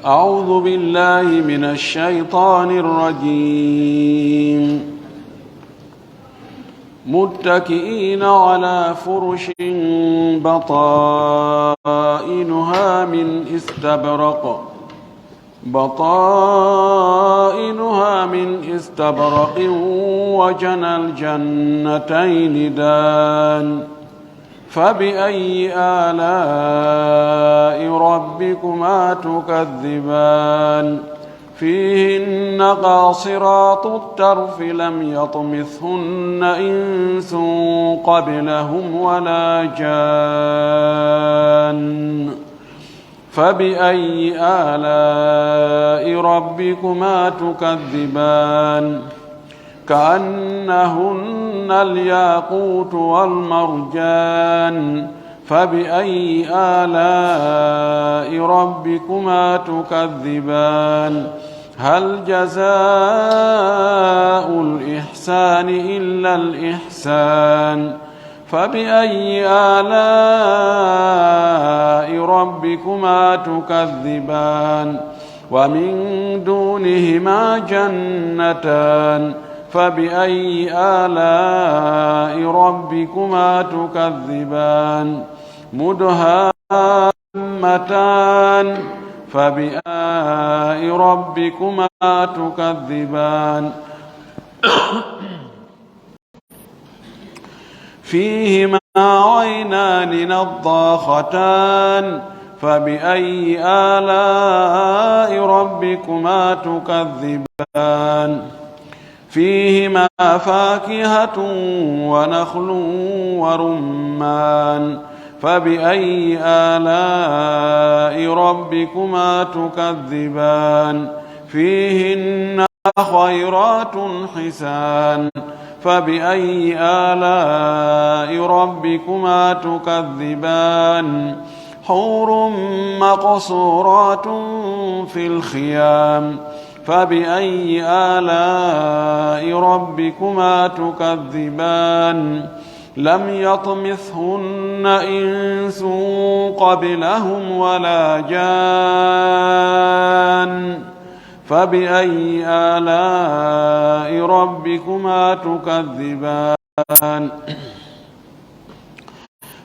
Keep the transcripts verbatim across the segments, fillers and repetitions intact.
أعوذ بالله من الشيطان الرجيم. متكئين على فرش بطائنها من استبرق، بطائنها من استبرق، وجنى الجنتين دان. فبأي آلاء ربكما تكذبان؟ فيهن قاصرات الطرف لم يطمثهن إنس قبلهم ولا جان. فبأي آلاء ربكما تكذبان؟ كأنهن الياقوت والمرجان. فبأي آلاء ربكما تكذبان؟ هل جزاء الإحسان إلا الإحسان؟ فبأي آلاء ربكما تكذبان؟ ومن دونهما جنتان. فبأي آلاء ربكما تكذبان؟ مدهامتان. فبأي آلاء ربكما تكذبان؟ فيهما عينان نضاختان. فبأي آلاء ربكما تكذبان؟ فيهما فاكهة ونخل ورمان. فبأي آلاء ربكما تكذبان؟ فيهن خيرات حسان. فبأي آلاء ربكما تكذبان؟ حور مقصورات في الخيام. فبأي آلاء ربكما تكذبان؟ لم يطمثهن إنس قبلهم ولا جان. فبأي آلاء ربكما تكذبان؟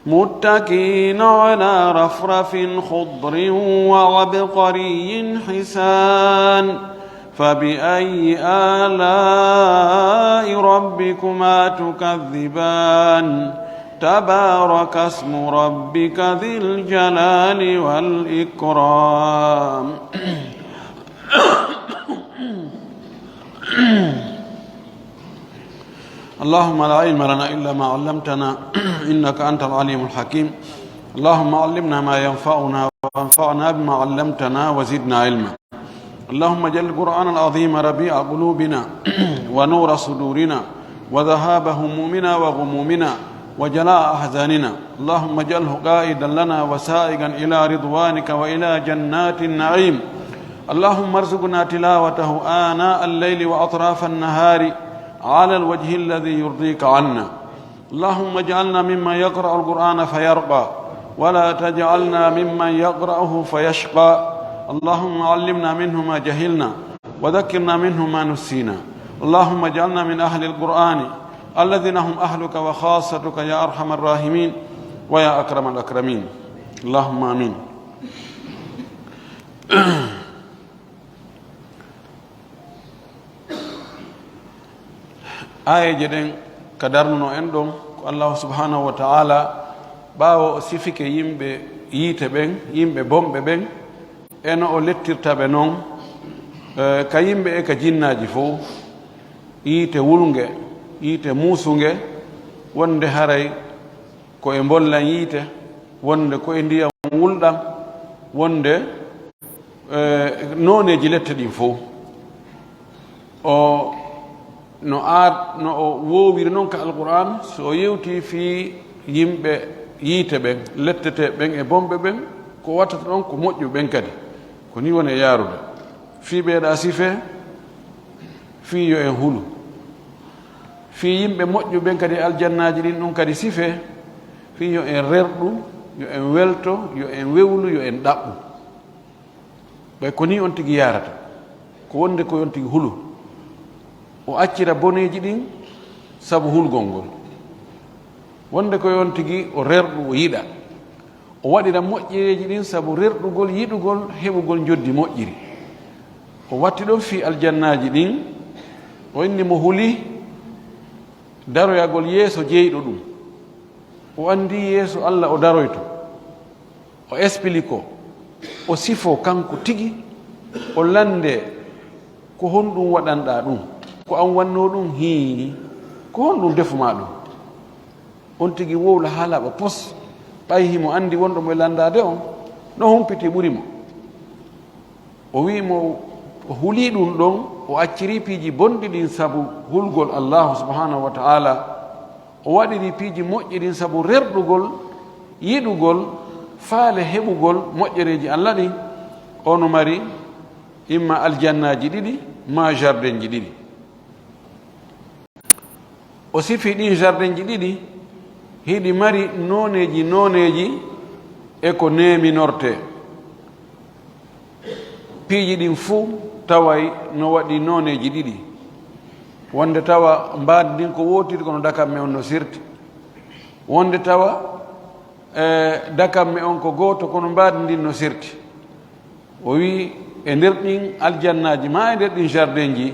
متكئين على رفرف خضر وعبقري حسان. فبأي آلاء ربكما تكذبان؟ تبارك اسم ربك ذي الجلال والإكرام. اللهم لا علم لنا إلا ما علمتنا إنك أنت العليم الحكيم. اللهم علمنا ما ينفعنا وانفعنا بما علمتنا وزدنا علما. اللهم اجعل القرآن العظيم ربيع قلوبنا ونور صدورنا وذهاب همومنا وغمومنا وجلاء أحزاننا. اللهم اجعله قائدا لنا وسائقا إلى رضوانك وإلى جنات النعيم. اللهم ارزقنا تلاوته آناء الليل وأطراف النهار على الوجه الذي يرضيك عنا. اللهم اجعلنا ممن يقرأ القرآن فيرقى، ولا تجعلنا ممن يقرأه فيشقى. اللهم علمنا منه ما جهلنا، وذكرنا منه ما نسينا. اللهم اجعلنا من أهل القرآن الذين هم أهلك وخاصتك يا أرحم الراحمين ويا أكرم الأكرمين. اللهم آمين. Aayeeje ɗen ka darnuno en ɗon, ko Allahu subhanahu wa ta'ala, ɓaawo o sifike yimɓe yiite ɓen, yimɓe bonɓe ɓen, e no o lettirta ɓe non, eh, ka yimɓe e ka jinnaaji fow, yiite wulnge, yiite muusunge, wonde haray ko e mbollan yiite, wonde ko e ndiyam wulɗam, wonde, eh, nooneeji lette ɗin fow. O, no aad-, no o woowiri non ka Alqur'aan, so o yewti fii yimɓe yiite ɓen, lettetee ɓen e bonɓe ɓen, ko wattata ɗon ko moƴƴuɓe ɓen kadi. Ko nii woni e yaarude. Fii ɓeeɗa sifee, fii yo en hulu. Fii yimɓe moƴƴuɓe ɓen kadi e aljannaaji ɗin ɗun kadi sifee, fii yo en rerɗu, yo en welto, yo en wewlu, yo en ɗaɓɓu. E ko nii on tigi yaarata, ko wonde ko on tigi hulu, o accira boneeji ɗin sabu hulgol ngol. Wonde ko on tigi o rerɗu, o yiɗa, o waɗira moƴƴereeji ɗin sabu rerɗugol, yiɗugol, heɓugol njoddi moƴƴiri. O watti ɗon fii aljannaaji ɗin, o inni mo huli daroyagol yeeso jeyɗo ɗum. O anndi yeeso Alla o daroyto, o explique, o sifo kanko tigi, o lande ko honɗum waɗanɗaa ɗum, ko an wannoo ɗum, hii, ko honɗum defumaa ɗum. On tigi wowla haala ba pos, ɓay himo anndi wonɗo mo e landaade on, no humpiti ɓuri mo. O wi'i mo, o hulii ɗum ɗon, o accirii piiji bonɗi ɗin sabu hulgol Allaahu subhaanahu wa ta'ala, o waɗiri piiji moƴƴi ɗin sabu rerɗugol, yiɗugol, faale heɓugol moƴƴereeji Alla ɗin. Ono mari imma aljannaaji ɗiɗi, maa jardinji ɗiɗi. O sifi ɗin jardinji ɗiɗi, hiɗi mari nooneeji nooneeji e ko neeminortee. Piiji ɗin fuu taway no waɗi nooneeji ɗiɗi. Wonde tawa mbaadi ndin ko wootiri kono dakamme on no sirti. Wonde tawa, eh, dakamme on ko gooto kono mbaadi ndin no sirti. O wi'i, e nder ɗin aljannaaji maa e nder ɗin jardinji,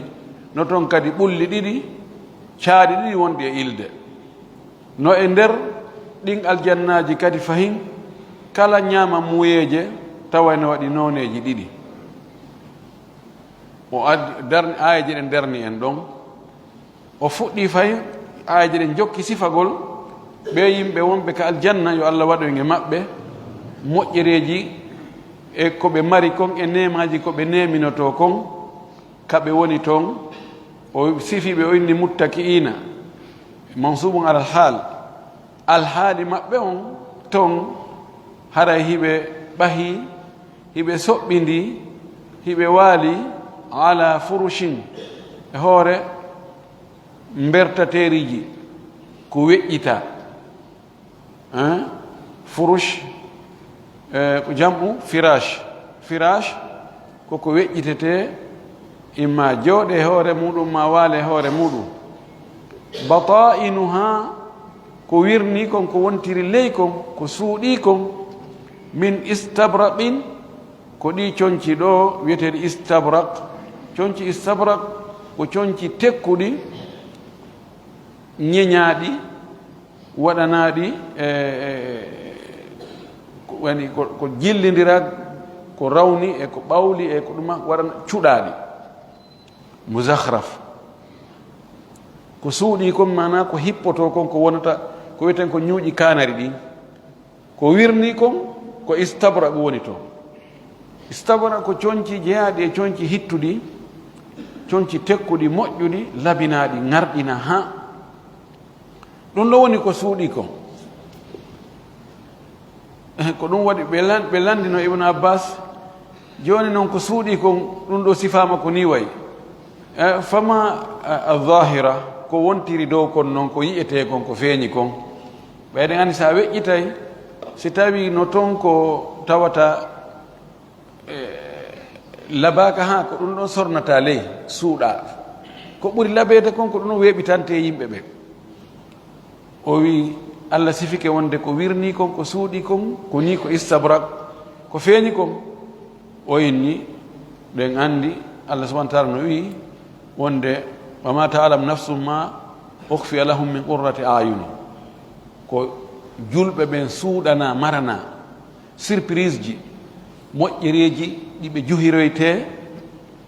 no ton kadi ɓulli ɗiɗi, caaɗi ɗiɗi wonɗi e ilde. No e nder ɗin aljannaaji kadi fahin, kala ñaama muuyeeje taway no waɗi nooneeji ɗiɗi. O addi, darni, aayeeje ɗen darni en ɗon. O fuɗɗii fay aayeeje ɗen jokki sifagol ɓee yimɓe wonɓe ka aljanna, yo Alla waɗu en e maɓɓe, moƴƴereeji e ko ɓe mari kon e neemaaji ko ɓe neeminotoo kon, ka ɓe woni ton. O sifi ɓe, o inni muttaki'iina, mansuubun alal haal. Alhaali maɓɓe on ton, haray hiɓe ɓahii, hiɓe soɓɓindii, hiɓe waalii, ala furushin, e hoore mbertateeriiji, ko weƴƴitaa. Hein? Furush, eh, ko jam'u firash. Firash ko ko weƴƴitetee, imma jooɗe hoore muɗum, ma waale hoore muɗum. Bataa'inuha, ko wirnii kon, ko wontiri ley kon, ko suuɗii kon, min istabraqin, ko ɗi conci ɗo wiyeteeɗi istabraq. Conci istabraq ko conci tekkuɗi, ñeñaaɗi, waɗanaaɗi, e, e, ko woni ko, ko jillindira, ko rawni e ko ɓawli e ko ɗuma waɗana cuɗaaɗi. Muzakhraf. Ko suuɗii kon, maanaa ko hippotoo kon, ko wonata, ko wiyeten ko ñuuƴi kaanari ɗin. Ko wirnii kon, ko istabraq woni ton. Istabraq ko conci jeyaaɗi e conci hittuɗi, conci tekkuɗi, moƴƴuɗi, labinaaɗi, ŋarɗina haa. Ɗum ɗo woni ko suuɗii kon. Eh, ko ɗum waɗi ɓe lan-, ɓe lanndino Ibn Abbas, jooni non ko suuɗii kon, ɗum ɗo sifaama ko nii wayi. Eh, fama, eh, al-zahira, ko wontiri dow kon non, ko yi'etee kon, ko feeñi kon. Ɓayde anndi so a weƴƴitay, si tawii no ton ko tawata, eh, labaaka haa, ko ɗum ɗon sornata ley, suuɗa. Ko ɓuri labeede kon, ko ɗum weeɓitante yimɓe ɓe. O wi'i, Alla sifike wonde ko wirnii kon, ko suuɗii kon, ko nii ko istabrak, ko feeñi kon. O inni, ɗen anndi, Alla subhanahu wa ta'ala no wi'i wonde, "Wa ma ta'lamu nafsun ma ukhfiya lahum min qurrati a'yun." Ko julɓe ɓen suuɗana, marana, surprise ji, moƴƴereeji ɗi ɓe juhiroytee,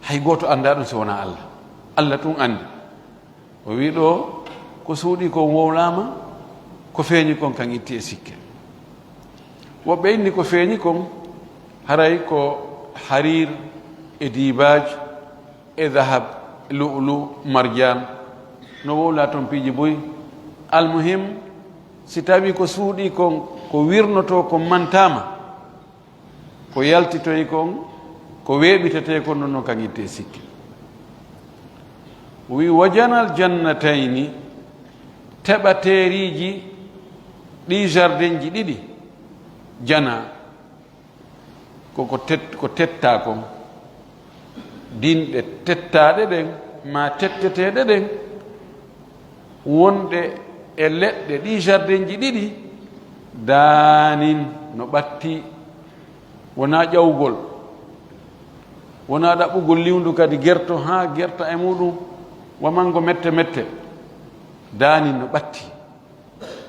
hay gooto anndaa ɗum si wonaa Alla. Alla tun anndi. O wi'i ɗo, ko suuɗii kon wowlaama, ko feeñi kon kan itti e sikke. Woɓɓe inni ko feeñi kon, haray ko hariir e diibaaj e dahab, lu'lu, marjaan, no wowlaa ton piiji buy. Almuhim, si tawii ko suuɗii kon, ko wirnotoo kon mantaama, ko yaltitoyi kon, ko weeɓitetee kon, ɗon non kan itti e sikke. O wi'i, "Wa janal jannatayni, teɓateeriiji ɗi jardinji ɗiɗi, jana, ko, ko tet-, ko tettaa kon, Dinɗe tettaaɗe ɗen, maa tetteteeɗe ɗen, wonɗe e leɗɗe ɗi jardinji ɗiɗi, daanin no ɓatti. Wonaa ƴawgol, wonaa ɗaɓɓugol liwndu kadi gerto haa gerta e muɗum, wa mango mette mette. Daanin no ɓatti.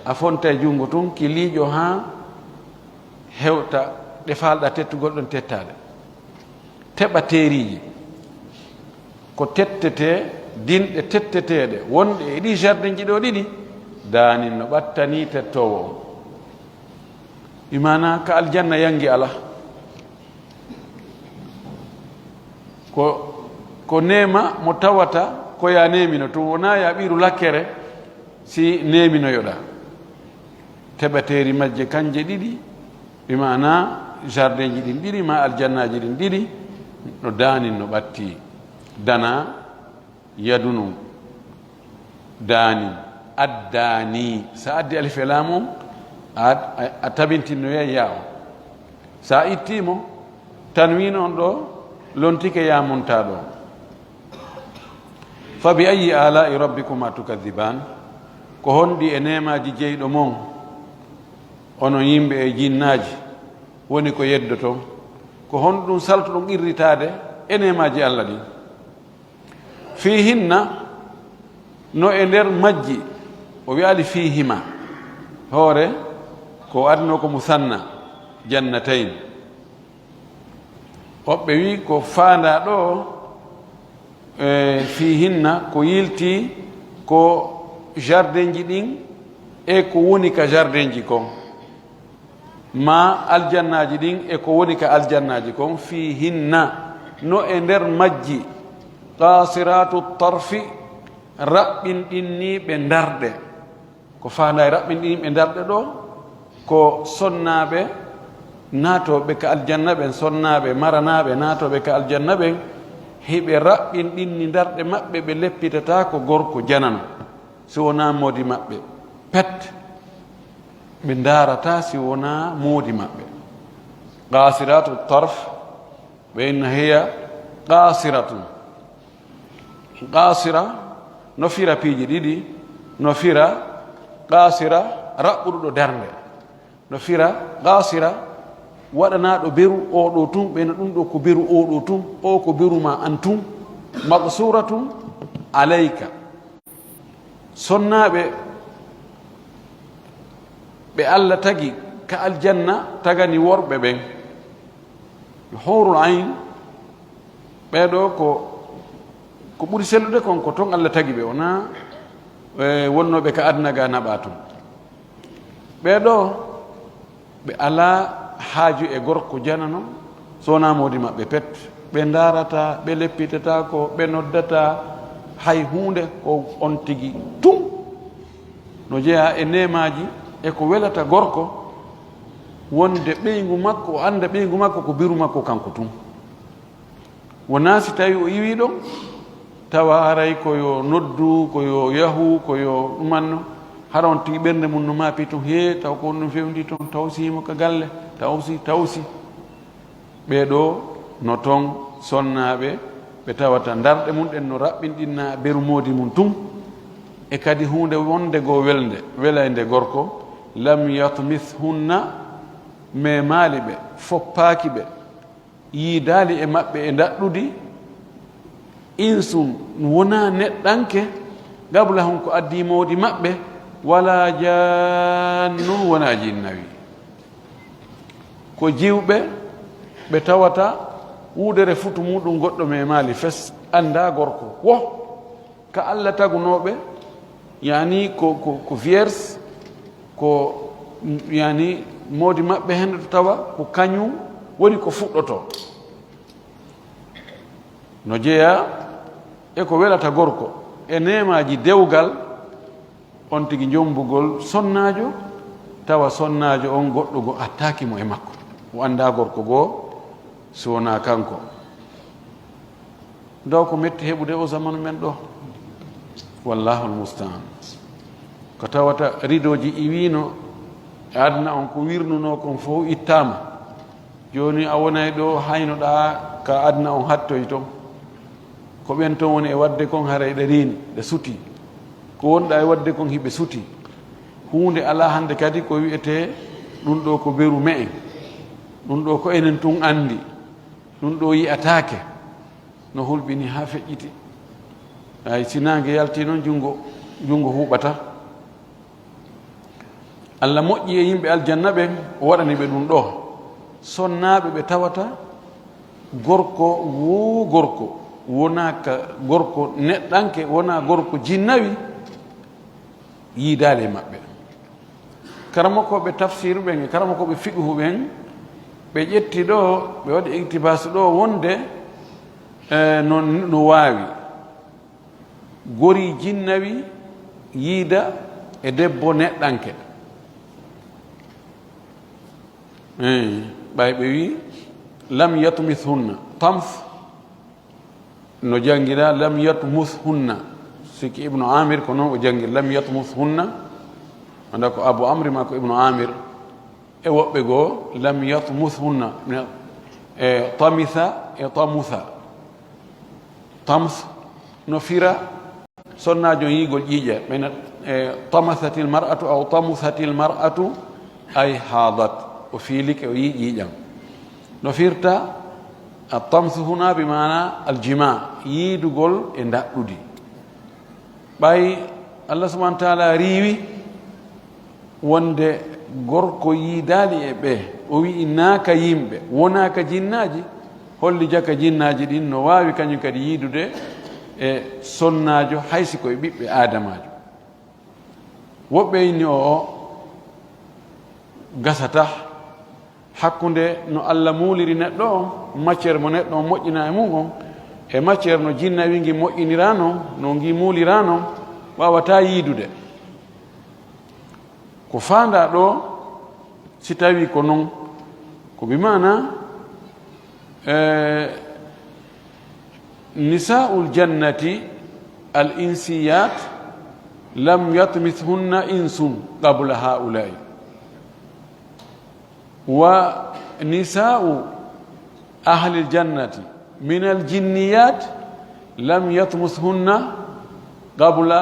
A fonta e junngo tun, ki liiƴo haa hewta ɗe faalɗa tettugol ɗon tettaade. Teɓa teeriiji ko tettetee, dinɗe tetteteeɗe wonɗe e ɗii jardinji ɗoo ɗiɗi, daanin no ɓattanii tettoowo on. Bi maanaa ka aljanna yanngi alaa. Ko, ko neema mo tawata ko ya neemino tun, wonaa ya ɓiru lakkere si neeminoyoɗaa. Teɓateeri majje kanje ɗiɗi, bi maanaa jardinji ɗin ɗiɗi, maa aljannaaji ɗin ɗiɗi, no daanin no ɓatti. Dana, yadunu, daanin, addaani. Sa addi alif e laam on, a, a, a tabintinnoyay yaa on. Sa ittii mo, tanwiin on ɗoo lontike yaa muntaa ɗoo. Fa bi ayyi aalaa'i rabbikumaa tukazzibaan? Ko honɗi e neemaaji jeyɗo mon, onon yimɓe e jinnaaji, woni ko yeddoton? Ko honɗum saltoɗon qirritaade e neemaaji Alla ɗin? Fiihinna, no e nder majji, o wi'aali fiihima. Hoore, ko adno ko musanna, jannatayn. Woɓɓe wi ko faandaa ɗoo, e, fiihinna, ko yilti ko jardinji ɗin e ko woni ka jardinji kon, maa aljannaaji ɗin e ko woni ka aljannaaji kon, fiihinna, no e nder majji, qaasiraatu tarfi, raɓɓinɗinniiɓe ndarɗe. Ko faandaa e raɓɓinɗinniiɓe ndarɗe ɗoo, ko sonnaaɓe naatooɓe ka aljanna ɓen, sonnaaɓe maranaaɓe naatooɓe ka aljanna ɓen, hiɓe raɓɓinɗinni ndarɗe maɓɓe, ɓe leppitataako gorko janano, si wonaa moodi maɓɓe. Pet, ɓe ndaarataa si wonaa moodi maɓɓe. Qaasiraatu tarf, wa inna hiya qaasiratun. Qaasira no fira piiji ɗiɗi, no fira qaasira raɓɓuɗo darnde, no fira qaasira waɗanaaɗo beru oo ɗoo tun, ɓeyna ɗum ɗoo ko beru oo ɗoo tun, oo ko beru maa an tun, maqsuuratun alayka. Sonnaaɓe ɓe Alla tagi ka aljanna, tagani worɓe ɓen. Huurul ayn, ɓee ɗoo ko, ko ɓuri sellude kon, ko ton Alla tagi ɓe, wonaa, e, wonnooɓe ka aduna ga naɓaa ton. Ɓee ɗoo, ɓe alaa haaju e gorko janano, so wonaa moodi maɓɓe pet. Ɓe ndaarataa, ɓe leppitataako, ɓe noddataa hay huunde, ko on tigi tun. No jeyaa e neemaaji e ko welata gorko, wonde ɓeyngu makko, o annda ɓeyngu makko ko beru makko kanko tun. Wonaa si tawi o iwii ɗon, tawa haray ko yo noddu, ko yo yahu, ko yo ɗumanno, hara on tigi ɓernde mum no maapi tun, hee, taw ko honɗum fewndi ton, taw si himo ka galle, taw si, taw si. Ɓee ɗoo no ton sonnaaɓe, ɓe tawata ndarɗe mum ɗen no raɓɓinɗinna beru moodi mum tun, e kadi huunde wonde goo welnde, welaynde gorko, lam yatmithunna, memaali ɓe, foppaaki ɓe, yiidaali e maɓɓe e ndaɗɗudi, insun, wonaa neɗɗanke, qablahum, ko addii moodi maɓɓe, wala jaannun, wonaa jinnawi. Ko jiwɓe, ɓe tawata wudere futu muɗum goɗɗo memaali fes, anndaa gorko. Wo ka Alla tagunooɓe, yani ko, ko, ko vierge, ko, yani moodi maɓɓe hende to tawa ko kañum woni ko fuɗɗotoo. No jeyaa e ko welata gorko e neemaaji dewgal, on tigi jombugol sonnaajo, tawa sonnaajo on goɗɗo goo attaaki mo e makko, o anndaa gorko goo so wonaa kanko. Ɗoo ko metti heɓude o zamanu men ɗoo. Wallahul mustaan. Ko tawata ridooji iwiino e aduna on, ko wirnunoo kon fow ittaama. Jooni a wonay ɗoo haynoɗaa ka aduna on hattoyi ton. Ko ɓen ton woni e waɗde kon, haray ɗe reeni, ɗe sutii. Ko wonɗa e waɗde kon, hiɓe sutii. Huunde alaa hannde kadi ko wi'etee ɗun ɗoo ko beru me'en, ɗun ɗoo ko enen tun anndi, ɗun ɗoo yi'ataake. No hulɓini haa feƴƴiti. Hay si naange yaltii non, junngo, junngo huuɓata. Alla moƴƴi e yimɓe aljanna ɓen, o waɗani ɓe ɗun ɗoo. Sonnaaɓe ɓe tawata gorko woo gorko, wonaa ka gorko neɗɗanke, wonaa gorko jinnawi, yiidaali e maɓɓe. Karamokooɓe tafsiru ɓen e karamokooɓe fiqhu ɓen, ɓe ƴetti ɗoo, ɓe waɗi iktibaasu ɗoo wonde, eh, no, no waawi. Gori jinnawi yiida e debbo neɗɗanke. Eh, ɓay ɓe wi, "Lam yatmithunna." Tamth no janngira, "Lam yatmuthunna." Sikki Ibnu Amir ko non o janngi, "Lam yatmuthunna." Wonda ko Abu Amri maa ko Ibnu Amir. E woɓɓe goo, "Lam yatmuthunna." E tamitha e tamutha. Tamth no fira sonnaajo yiigol ƴiiƴe. Ɓayna, e, tamathatil mar'atu aw tamuthatil mar'atu ay haadat. O fiilike, o yii ƴiiƴam. No firta a tamthu huna bi maana al jima, yiidugol e ndaɗɗudi. Ɓay Allah subhanahu wa taala riiwi wonde gorko yiidaali e ɓe, o wi'i naa ka yimɓe, wonaa ka jinnaaji, holli jaka jinnaaji ɗin no waawi kañum kadi yiidude e sonnaajo, hay si ko e ɓiɓɓe aadamaajo. Woɓɓe inni o, o gasata hakkunde no Alla muuliri neɗɗo on, matière mo neɗɗo on moƴƴina e mum on, e matière no jinnawi ngi moƴƴinira non, no ngi muulira non, waawataa yiidude. Ko faandaa ɗoo, si tawii ko non, ko bi maana, eh, nisaa'ul jannati al insiyat lam yatmithunna insun qabla haula'i. Wa nisaa'u ahlil jannati minal jinniyat lam yatmuthunna qabla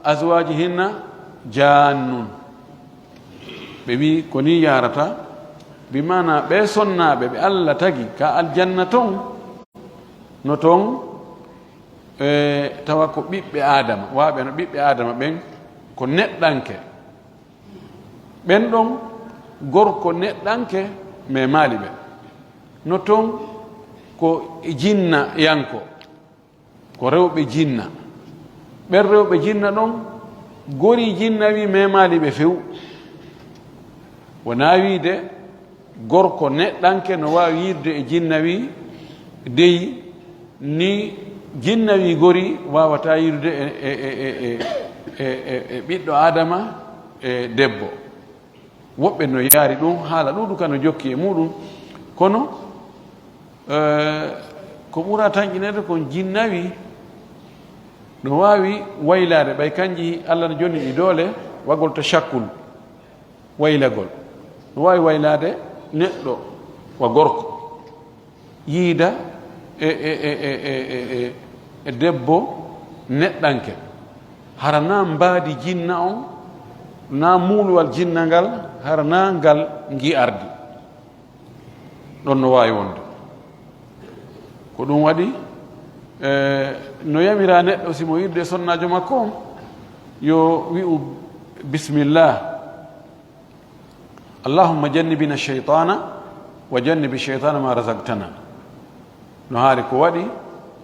azwajihinna jannun. Ɓe wi ko ni yarata, bi maana ɓe sonnaaɓe ɓe Alla tagi ka aljanna ton, no ton, e, tawa ko ɓiɓɓe Aadama, waaɓe no ɓiɓɓe Aadama ɓen, ko neɗɗanke. Ɓen ɗon gorko neɗɗanke memaali ɓe. No ton ko jinna yanko, ko rewɓe jinna. Ɓen rewɓe jinna ɗon gori jinnawi memaali ɓe few. Wonaa wiide gorko neɗɗanke no waawi yiidude e jinnawi deyi, ni jinnawi gori waawataa yiidude e, e, e ɓiɗɗo Aadama e debbo. Woɓɓe no yaari ɗum, haala ɗuuɗu ka no jokki e muɗum. Kono, eh, ko ɓura tanƴineede kon jinnawi no waawi waylaade, ɓay kanji Alla no jonni ɗi doole, wagol to shakkul. Waylagol no waawi waylaade neɗɗo wa gorko, yiida e, e, e, e, e, e, e debbo neɗɗanke, hara naa mbaadi jinna on, naa muuluwal jinna ngal, hara naa ngal ngi'ardi. Ɗon no waawi wonde. Ko ɗum waɗi, e, no yamira neɗɗo, si mo yiɗde e sonnaajo makko on, yo wi'u, "Bismillah, Allahumma jannibna shaytana wa jannibi shaytana ma razaqtana." No haali ko waɗi,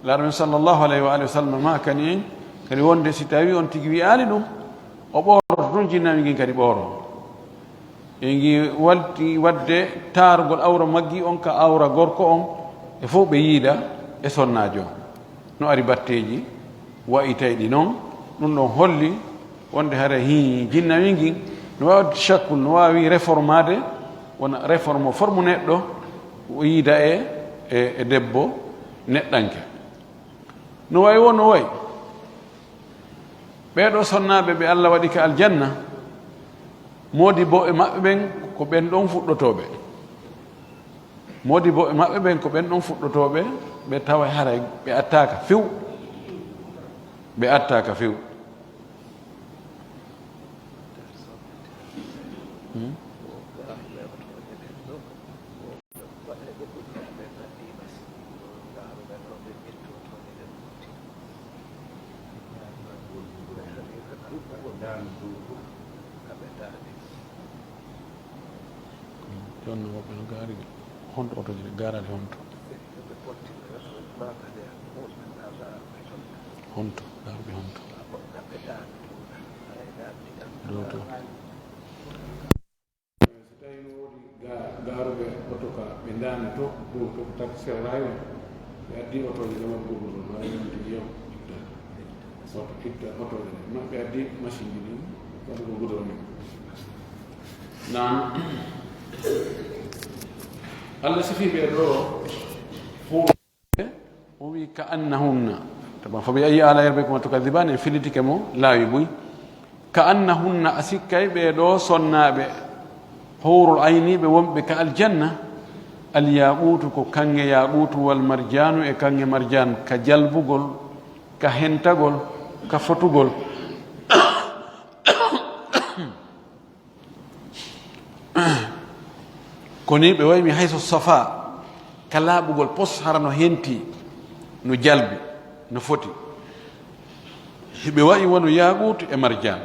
Laaɗo men sallallahu alayhi wa alihi wa sallam maakani en kadi wonde si tawi on tigi wi'aali ɗum, o ɓooroto ɗum, jinnawi ngin kadi ɓooro. E ngi walti waɗde taargol awra maggi on ka awra gorko on, e fof ɓe yiida e sonnaajo on. No ari batteeji wa'itayɗi non, ɗum ɗon holli wonde hara hi jinnawi ngin no waawi waɗde shakkul, no waawi réformaade, wona réforme forme neɗɗo, o yiida e, e, e debbo neɗɗanke. No wayi woo, no wayi. Ɓee ɗoo sonnaaɓe ɓe Alla waɗi ka aljanna, moodi bo e maɓɓe ɓen ko ɓen ɗon fuɗɗotooɓe. Moodi bo e maɓɓe ɓen ko ɓen ɗon fuɗɗotooɓe, ɓe tawa haray ɓe attaaka few. Ɓe attaaka few. Hmm? Jooni woɓɓe no gaari de. Honto otoji ɗi gaaraade honto? Honto, gaaruɓe honto? Dow to. So tawii no woodi ga-, gaaruɓe oto ka ɓe ndaani to, dow to ko takki sera raay on, ɓe addi otooji ɗe waɗi goɗɗum ɗum, maa yonti yo itta. Oto itta otooji ɗe. Ma ɓe addi machine ji ɗin, waɗi ko goudron ɗin. Naam. Allah sifi ɓe ɗo fo. O wi ka annahunna. Taba, fa bi ayyi ala rabbikuma tukadhiban, en filitike mo laawi buy. Ka annahunna, a sikkay ɓe ɗo sonnaaɓe howrul ayni ɓe wonɓe ka aljanna. Alyaquutu ko kaŋŋe yaquutu, wal marjaanu e kaŋŋe marjaan, ka jalbugol, ka hentagol, ka fotugol. Koni ɓe waymi hayso safa, ka laaɓugol pos hara no henti, no jalbi, no foti. Ɓe wayi wano yaquutu e marjaan.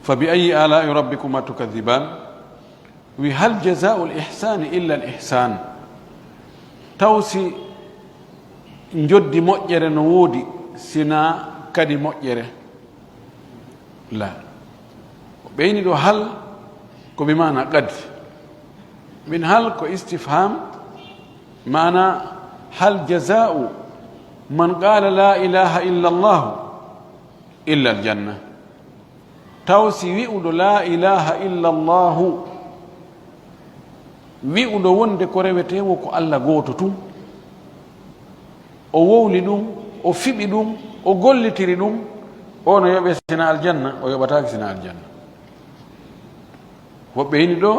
Fa bi ayyi alaa'i rabbikuma tukadhiban? Wi hal jazaa'ul ihsaani illa al ihsaan? Taw si njoddi moƴƴere no woodi, sinaa kadi moƴƴere? La. Ko ɓeyni ɗo hal ko bi maana qad. Min hal ko istifham, maana hal jazaa'u man qaala laa ilaaha illa Allahu illa aljanna. Taw si wi'uɗo laa ilaaha illa Allahu, wi'uɗo wonde ko rewetee wo ko Allah gooto tun, o wowli ɗum, o fiɓi ɗum, o gollitiri ɗum, o no yoɓe sina aljanna, o yoɓataake sina aljanna. Woɓɓe hini ɗo,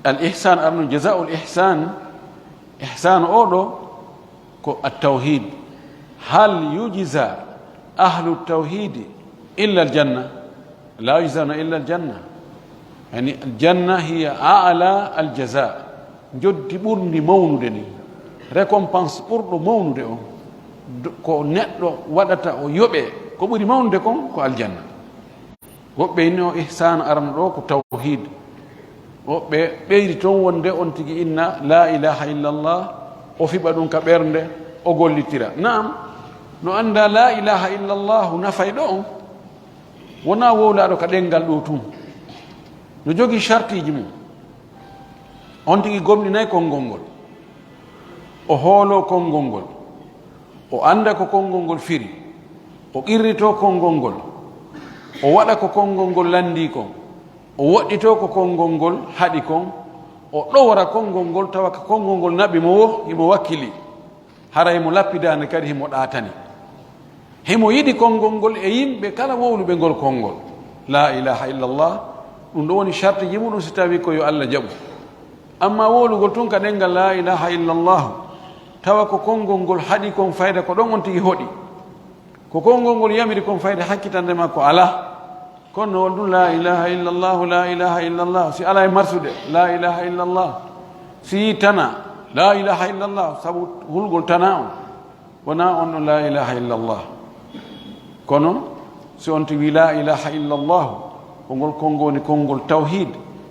al ihsan arno, jazaa'ul ihsan, ihsan o ɗo, ko at-tawhid. Hal yujza ahlu tawhidi illa aljanna? La yujzawna illa aljanna. Yani, aljanna hiya a'la aljaza. Njoddi ɓurndi mawnude ni. Récompense ɓurɗo mawnude on. D-, ko neɗɗo waɗata o yoɓe. Ko ɓuri mawnude kon ko aljanna. Woɓɓe inni o ihsan arano ɗo ko tawhid. Woɓɓe ɓeydi toon wonde on tigi inna la ilaha illallah, o fiɓa ɗum ka ɓernde, o gollitira. Naam, no annda la ilaha illallah nafay ɗo on. Wona wowlaaɗo ka ɗenngal ɗo tun. No jogii shartiiji mum. On tigi gomɗinay konngol ngol. O hooloo konngol ngol. O annda ko konngol ngol firi. O qirritoo konngol ngol. O waɗa ko konngol ngol lanndii kon. O woɗɗitoo ko konngol ngol haɗi kon. O ɗowora konngol ngol tawa ko konngol ngol naɓi mo wo, himo wakkili. Hara himo lappidaande kadi himo ɗaatani. Himo yiɗi konngol ngol e yimɓe kala wowluɓe ngol konngol. La ilaha illallah. Ɗum ɗo woni shartiji muɗum si tawi ko yo Allah jaɓu. Amma wowlugol tun ka ɗenngal la ilaha illallah, tawa ko konngol ngol haɗi kon fayda ko ɗon on tigi hoɗi. Ko konngol ngol yamiri kon fayda hakkitande ma ko alaa. Kono on ɗum la ilaha illallah, la ilaha illallah. Si alaa e marsude, la ilaha illallah. Si yi tana, la ilaha illallah. Sabu hulgol tana on. Wona on ɗon la ilaha illallah. Kono si on tigi wi la ilaha illallah, ko ngol konngol woni konngol tawhid,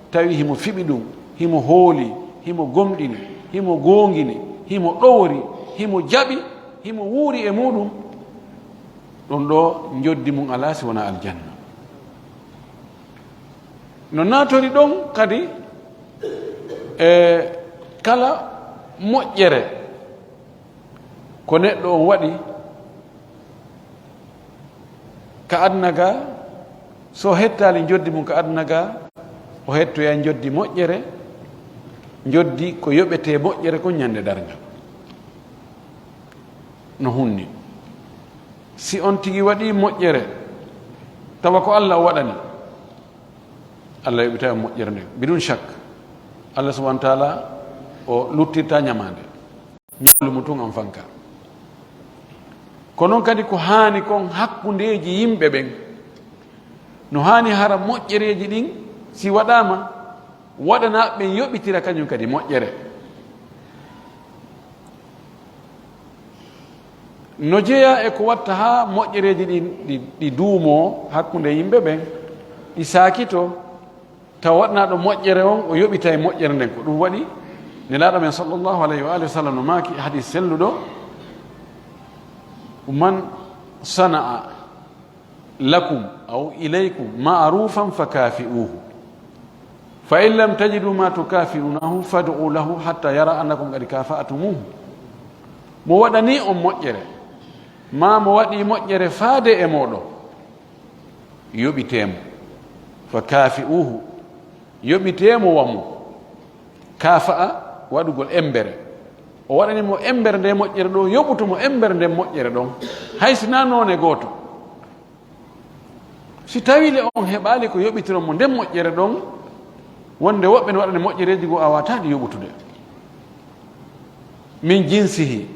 tawi himo fiɓi ɗum, himo hooli, himo gomɗini, himo goongini, himo ɗowori, himo jaɓi, himo wuuri e muɗum, ɗum ɗo njoddi mum alaa si wona aljanna. No naatori ɗon kadi e kala moƴƴere ko neɗɗo on waɗi ka aduna ga, so hettaali njoddi mum ka aduna ga, o hettoya njoddi moƴƴere, njoddi ko yoɓetee moƴƴere kon ñande darngal. No hunni. Si on tigi waɗi moƴƴere, tawa ko Allah o waɗani, Allah yoɓita e moƴƴere nden. Bidun shak, Allah subhanahu wa ta'ala o luttirta ñamaande. Ñawlu mo tun an fanka. Ko noon kadi ko haani kon hakkundeeji yimɓe ɓen. No haani hara moƴƴereeji ɗin, si waɗaama, waɗanaaɓe ɓen yoɓitira kañum kadi moƴƴere. No jeyaa e ko watta haa moƴƴereeji ɗin ɗi, ɗi duumoo hakkunde yimɓe ɓen, ɗi saakitoo, tawa waɗanaaɗo moƴƴere on, o yoɓitay moƴƴere nden. Ko ɗum waɗi Nelaaɗo men sallallahu alayhi wa alihi wa sallam no maaki e hadiis selluɗo: "Man sana'a lakum aw ilaykum ma'rufan fakafi'uhu. Fa in lam tajidu ma tukafi'unahu fad'u lahu hatta yara annakum qad kafa'tumuhu." Mo waɗani on moƴƴere, maa mo waɗi moƴƴere faade e mooɗon, yoɓitee mo. Fakafi'uhu, yoɓitee mo wa mo. Kafa'a, waɗugol embere. O waɗani mo embere nde moƴƴere ɗon, yoɓutu mo embere nde moƴƴere ɗon, hay si naa noone gooto. Si tawii le on heɓaali ko yoɓitiron mo nden moƴƴere ɗon, wonde woɓɓe no waɗani moƴƴereeji goo a waawataa ɗi yoɓutude. Min jinsihi.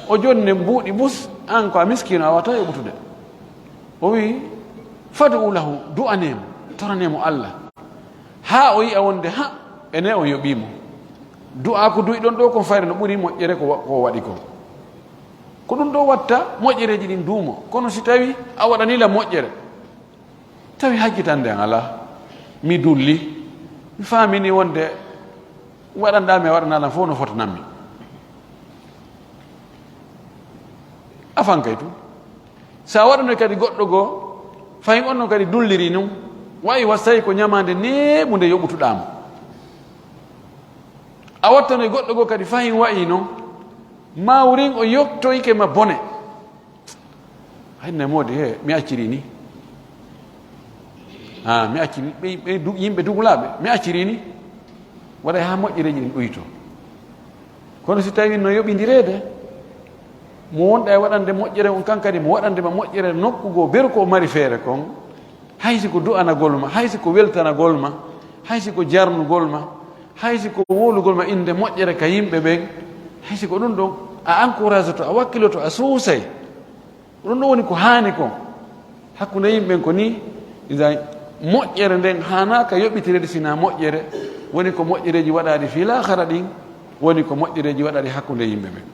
O jonni mbuuɗi bus, an ko a miskiino, a waawataa yoɓutude. O wi'i, "Fad'u lahu, du'anee mo, toranee mo Allah." Haa o yi'a wonde, ha, ene o yoɓii mo. Du'aaku du'i ɗon ɗoo kon fayre no ɓuri moƴƴere ko wa-, ko o waɗi kon. Ko ɗum ɗoo watta moƴƴereeji ɗin duumo. Kono si tawii a waɗanii la moƴƴere, tawi hajjitande an alaa, mi dulli, mi faamini wonde waɗanɗaa mi a waɗanaa lan fof no fotanammi. A fankay tun. Sa waɗanoy kadi goɗɗo goo, fayin on non kadi dulliri nun, wa'i wa tawi ko ñamaande neeɓunde yoɓutuɗaa mo. A wattanoy goɗɗo goo kadi fayin wa'i non, mawrin o yottoyke ma bone. Hay ne moodi, he, mi acciri ni. Ah, mi acciri, ɓe, ɓe du-, yimɓe dugulaaɓe, mi acciri ni. Waɗay haa moƴƴereeji ɗin ɗuyto. Kono si tawii no yoɓindireede, mo wonɗa e waɗande moƴƴere on, kan kadi mo waɗande ma moƴƴere nokku goo, beru ko o mari feere kon, hay si ko du'anagol ma, hay si ko weltanagol ma, hay si ko jarnugol ma, hay si ko wowlugol ma innde moƴƴere ka yimɓe ɓen, hay si ko ɗum ɗon, a encourage to, a wakkiloto, a suusay. Ko ɗum ɗon woni ko haani kon. Hakkunde yimɓe ɓen ko nii, idan moƴƴere nden haanaaka yoɓitireede si naa moƴƴere, woni ko moƴƴereeji waɗaaɗi fii laakhara ɗin, woni ko moƴƴereeji waɗaaɗi hakkunde yimɓe ɓen.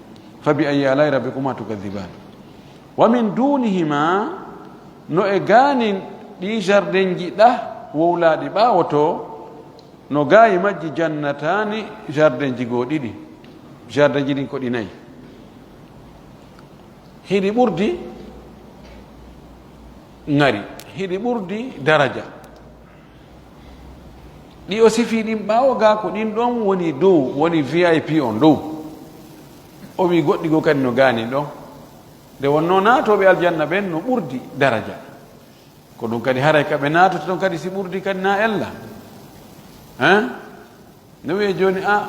Fa bi ayyi alaa'i rabbikuma tukadhiban. Wa min dunihima, no e gaanin ɗii jardinji ɗah wowlaaɗi ɓaawo to, no gaa e majji jannataani, jardinji goo ɗiɗi. Jardinji ɗin ko ɗi nayi. Hiɗi ɓurdi ŋari, hiɗi ɓurdi daraja. Ɗi o sifii ɗin ɓaawo gaa ko ɗin ɗon woni dow, woni V I P on dow. O wi'i goɗɗi goo kadi no gaanin ɗon. Nde wonnoo naatooɓe aljanna ɓen no ɓurdi daraja. Ko ɗum kadi haray ka ɓe naatata ton kadi si ɓurdi kadi na ella. Hein? No wi'e jooni, a,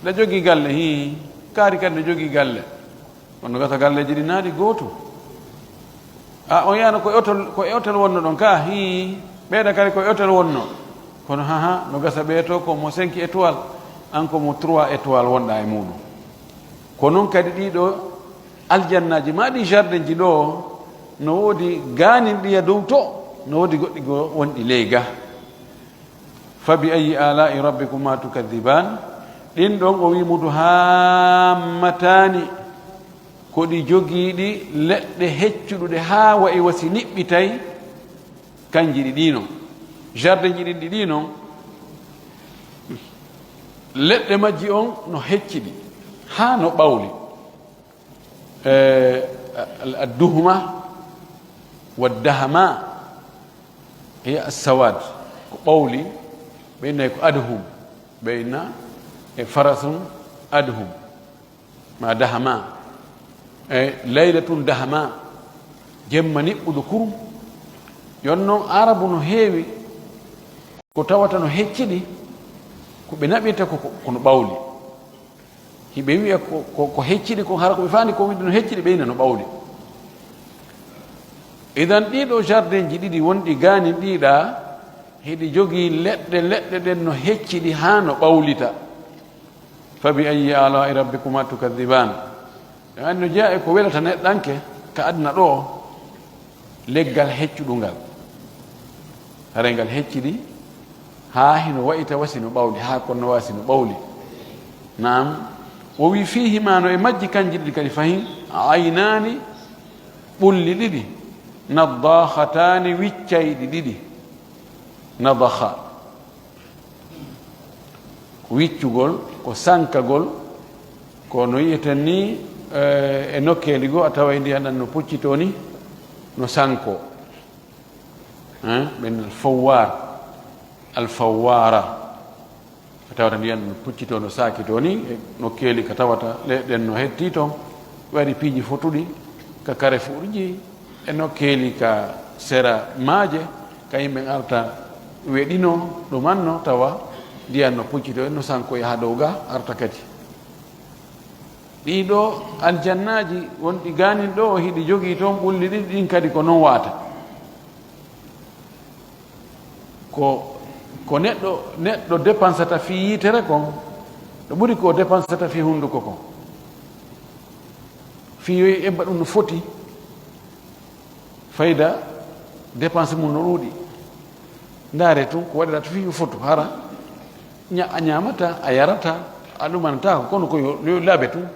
ɗa jogii galle, hii, kaari kadi no jogii galle. Kono gasa galleeji ɗi naati gootu. A, on yahano ko e hotel, ko e hotel wonno ɗon ka, hii, ɓeeɗa kadi ko e hotel wonno. Kono haha, no gasa ɓee to ko mo cinq étoiles, an ko mo trois étoiles wonɗa e muuɗum. Ko non kadi ɗii ɗoo aljannaaji maa ɗii jardinji ɗoo, no woodi gaanin ɗiya dow to, no woodi goɗɗi goo wonɗi ley ga. Fa bi ayyi alaa'i rabbikuma tukadhiban? Ɗin ɗon o wi'i mudu haammataani, ko ɗi jogiiɗi leɗɗe heccuɗuɗe haa wa'i wasi niɓɓitay, kanji ɗi ɗii non. Jardinji ɗin ɗi ɗii non, leɗɗe majji on no hecciɗi, haa no ɓawli. Eh, al-, adduhma wa dahma hiya assawad. Ko ɓawli, ɓe innay ko adhum, ɓe inna e farasun adhum, ma dahma. E laylatun dahma, jemma niɓɓuɗo kurum. Yon non Arabu no heewi ko tawata no hecciɗi, ko ɓe naɓirta ko, ko, ko no ɓawli. Hiɓe wi'a ko, ko, ko hecciɗi kon, hara ko ɓe faandi kon wi'ude no hecciɗi, ɓe ina no ɓawli. Idan ɗii ɗoo jardinji ɗiɗi wonɗi gaanin ɗii ɗaa, hiɗi jogii leɗɗe, leɗɗe ɗen no hecciɗi haa no ɓawlita. Fa bi ayyi alaa'i rabbikuma tukadhiban? Anno jeyaa e ko welata neɗɗanke ka aduna ɗo, leggal heccuɗungal. Haray ngal heccidi haa hino wa'ita wasi no ɓawli, haa kono no wasi no ɓawli. Naam. O wi: "Fiihimaa", no e majji kanji ɗiɗi kadi fahin, "aynaani", ɓulli ɗiɗi, "naddakhataani", wiccayɗi ɗiɗi. Nadakha. Ko wiccugol, ko sankagol, ko no yi'eten ni, eh, e nokkeeli goo a taway ndiyan ɗan no puccitoo ni, no sankoo. Hein? Ɓen alfawwar, alfawwara. A tawata ndiyan no puccitoo, no saakitoo ni, e nokkeeli ka tawata leyɗe ɗen no hetti ton, waɗi piiji fotuɗi ka Carrefour ji, e nokkeeli ka sera maaje, ka yimɓe arta weɗinoo ɗumanno, tawa ndiyan no puccitoo, no sanko yaha dow ga, arta kadi. Ɗii ɗoo aljannaaji wonɗi gaanin ɗoo, hiɗi jogii toon ɓulli ɗiɗi, ɗin kadi ko non wa'ata. Ko, ko neɗɗo, neɗɗo dépensata fii yitere kon, no ɓuri ko o dépensata fii hunduko kon. Fii yo eɓɓa ɗum no foti, fayda dépense mum no ɗuuɗi. Ndaare tun ko waɗirata fii yo fotu, hara ña-, a ñaamata, a yarata, a ɗumanataako, kono ko yo, yo laaɓe tun.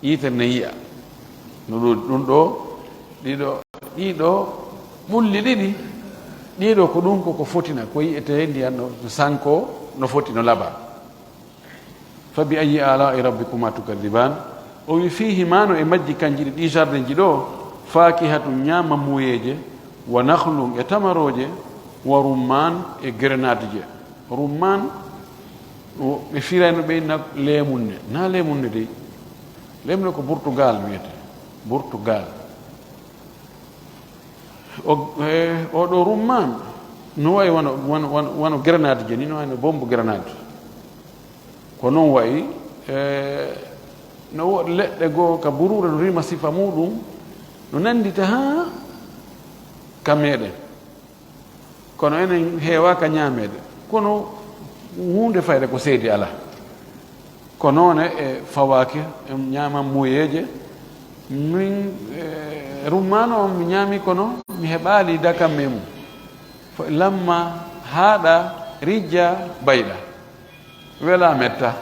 Yitere ne yi'a. No ɗum, ɗum ɗoo, ɗii ɗoo, ɗii ɗoo ɓulli ɗiɗi, ɗii ɗoo ko ɗum ko, ko fotina, ko yi'etee ndiyan no, no sanko, no foti, no laaɓa. "Fa bi ayyi aalaa'i rabbikumaa tukaddiban?" O wi: "Fiihimaa", no e majji kanji ɗiɗi, ɗii jardin ji ɗoo, "faakihatun", ñaama muuyeeje, "wa nakhlun", e tamarooje, "wa rummaan", e grenade je. Rummaan, o, ɓe firayno ɓe na leemunne. Na leemunne dey. Leemunne ko Burtugal wiyete. Burtugal. O, e, o ɗoo rummaan, no wayi wano, wano, wano, wano grenade je ni, no wayi no bombe grenade. Ko non wayi, e, no woodi leɗɗe goo ka buruure no rima sifa muɗum, no nandita haa ka meɗen. Kono enen heewaaka ñaameede. Kono huunde fayde ko seedi alaa. Ko noone e fawaaki, en ñaaman muuyeeje. Min, e, rummaano on mi ñaami kono mi heɓaali dakamme mum. Fo-, lamma haaɗa rijja bayɗa. Wela metta.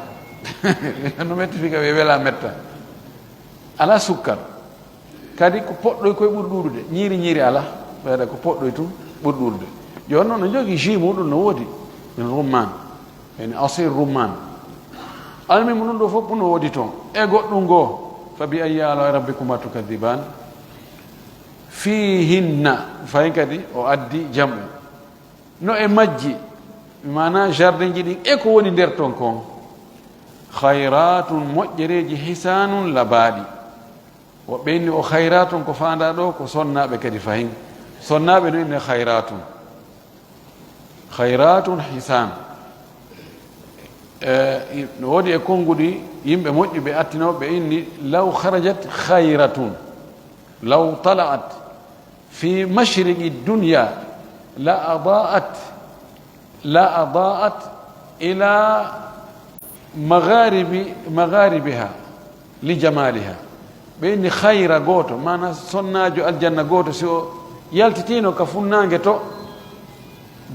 No metti fika wiye wela metta. Alaa sukkar. Kadi ko poɗɗoy koye ɓuri ɗuuɗude. Ñiiri, ñiiri alaa. Ɓeyda ko poɗɗoy tun ɓuri ɗuuɗude. Jooni noon no jogii jus muɗum no woodi. Min rumman. Yani asir rumman. Almi mu ɗum ɗo fof no woodi toon. E goɗɗum goo. Fa bi ayyi aalaa'i rabbikumaa tukaddiban. Fiihinna. Fayin kadi o addi jam'u. No e majji, maanaa jardin ji ɗin e ko woni nder ton kon. Khayratun, moƴƴereeji, hisanun, labaaɗi. Wo ɓe inni o khayratun ko faandaa ɗo, ko sonnaaɓe kadi fahin. Sonnaaɓe no inni khayratun. Khayratun hisan. E, no woodi e konnguɗi yimɓe moƴƴuɓe attinooɓe inni, law kharajat khayratun, law tala'at fi mashriqi dunya la adaat, la adaat ila magharibi, magharibiha li jamaliha. Ɓe inni khayra gooto, maana sonnaajo aljanna gooto, si o yaltitiino ka funnaange to,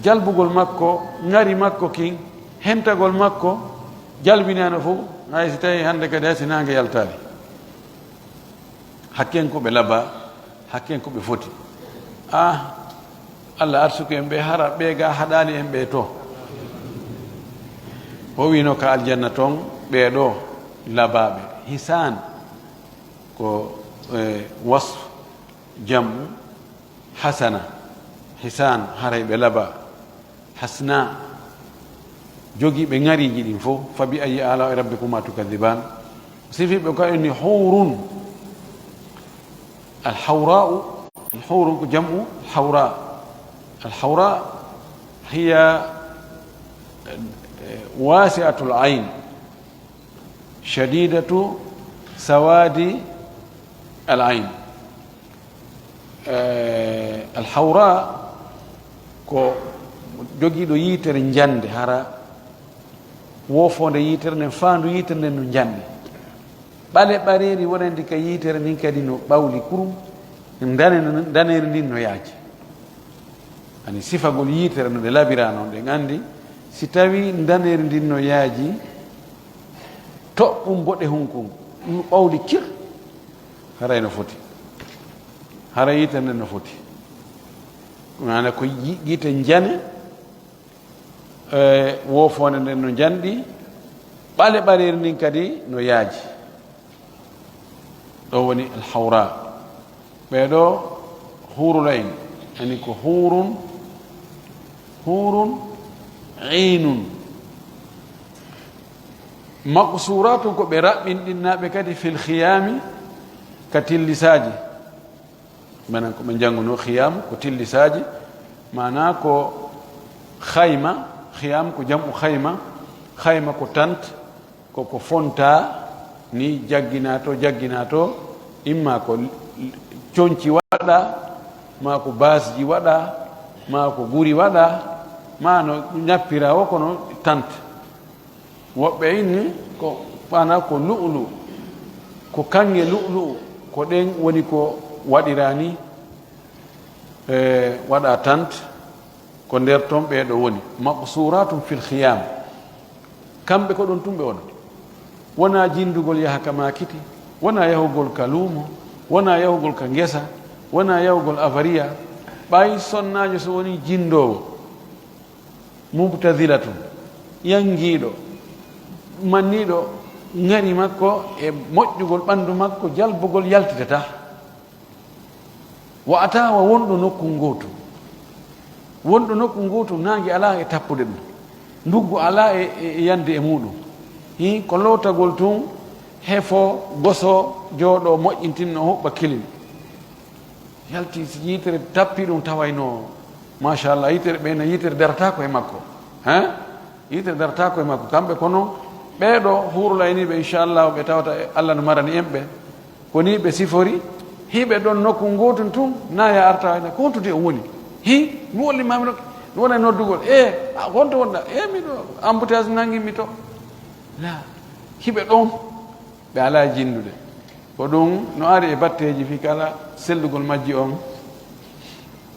jalbugol makko, ŋari makko kin, hentagol makko, jalbinaano fof, hay si tawi hannde kadi hay si naange yaltaali. Hakken ko ɓe laba, hakken ko ɓe foti. Ah, Allah arsuki en ɓe, hara ɓe ga haɗaali en ɓe to. O wino ka aljanna ton, ɓe ɗo labaaɓe. Hisan ko, eh, wasf, jam'u, hasana. Hisan, haray ɓe laba. Hasna, jogiiɓe ŋariiji ɗin fof. Fa bi ayyi aalaa'i rabbikumaa tukaddiban. Sifi ɓe ko inni hawrun. Al hawra'u, hawrun ko jam'u hawra. Al hawra hiya, eh, wasi'atul ayn, shadidatu sawadi al ayn. Eh, al hawra ko jogiiɗo yitere njande, hara woofoonde yitere nden, faandu yitere nden no njande. Ɓale ɓareeri wonandi ka yiitere ndin kadi no ɓawli kurum, ndane-, ndaneeri ndin no yaaji. Ani sifagol yiitere no nde labira non, ɗen anndi si tawi ndaneeri ndin no yaaji, toɓɓum boɗehun kun no ɓawli kir, haray no foti. Haray yiitere nden no foti. Maana ko yi-, yiite njane, e, woofoonde nden no njanɗi, ɓale ɓareeri ndin kadi no yaaji. Ɗo woni alhawra. Ɓee ɗo hurul ayn, ani ko hurun, hurun aynun. Maqsuratun, ko ɓe raɓɓinɗinnaaɓe kadi fil khiyami, ka tillisaaji. Manan ko ɓe njanngunoo khiyam ko tillisaaji, maana ko khayma, khiyam ko jam'u khayma, khayma ko tant, ko ko fonta ni, jaggina to, jaggina to, imma ko conci waɗa, ma ko basji waɗa, ma ko guri waɗa, ma no ñappira o, kono tant. Woɓɓe inni ko ɓana ko lu'lu, ko kaŋŋe lu'lu'u, ko ɗen woni ko waɗira ni, e, waɗa tant, ko nder ton ɓee ɗo woni. Maqsuratun fil khiyam. Kamɓe ko ɗon tun ɓe wonata. Wonaa jindugol yaha ka maakiti, wonaa yahugol ka luumo, wonaa yahugol ka ngesa, wonaa yahugol avariya. Ɓay sonnaajo so woni jindoowo, mubtadilatun, yangiiɗo, manniiɗo ŋari makko e moƴƴugol ɓandu makko, jalbugol yaltitata. Wa atawa wonɗo nokku ngootu. Wonɗo nokku ngootu, naange alaa e tappude ɗum. Nduggu alaa e, e, e yande e muuɗum. Hii, ko lootagol tun, hefo, goso, jooɗo, moƴƴintinno, huɓɓa kilim. Yalti, si yitere tappi ɗum, tawayno, machallah, yitere ɓeyna, yitere darataako e makko. Hein? Yitere darataako e makko. Kamɓe kono, ɓee ɗo huurul ayniiɓe, inchallah, ɓe tawata Allah no marani en ɓe. Ko ni ɓe sifori, hiɓe ɗon nokku ngootun tun, na ya arta wayna, ko honto de on woni? Hi, mi wolli ma mi ɗon, mi wona e noddugol. E, a, honto wonɗa? E, miɗo, embouteillage nangi mi to. La, hiɓe ɗon, ɓe alaa jinnude. Ko ɗum no ari e batteeji fii kala sellugol majji on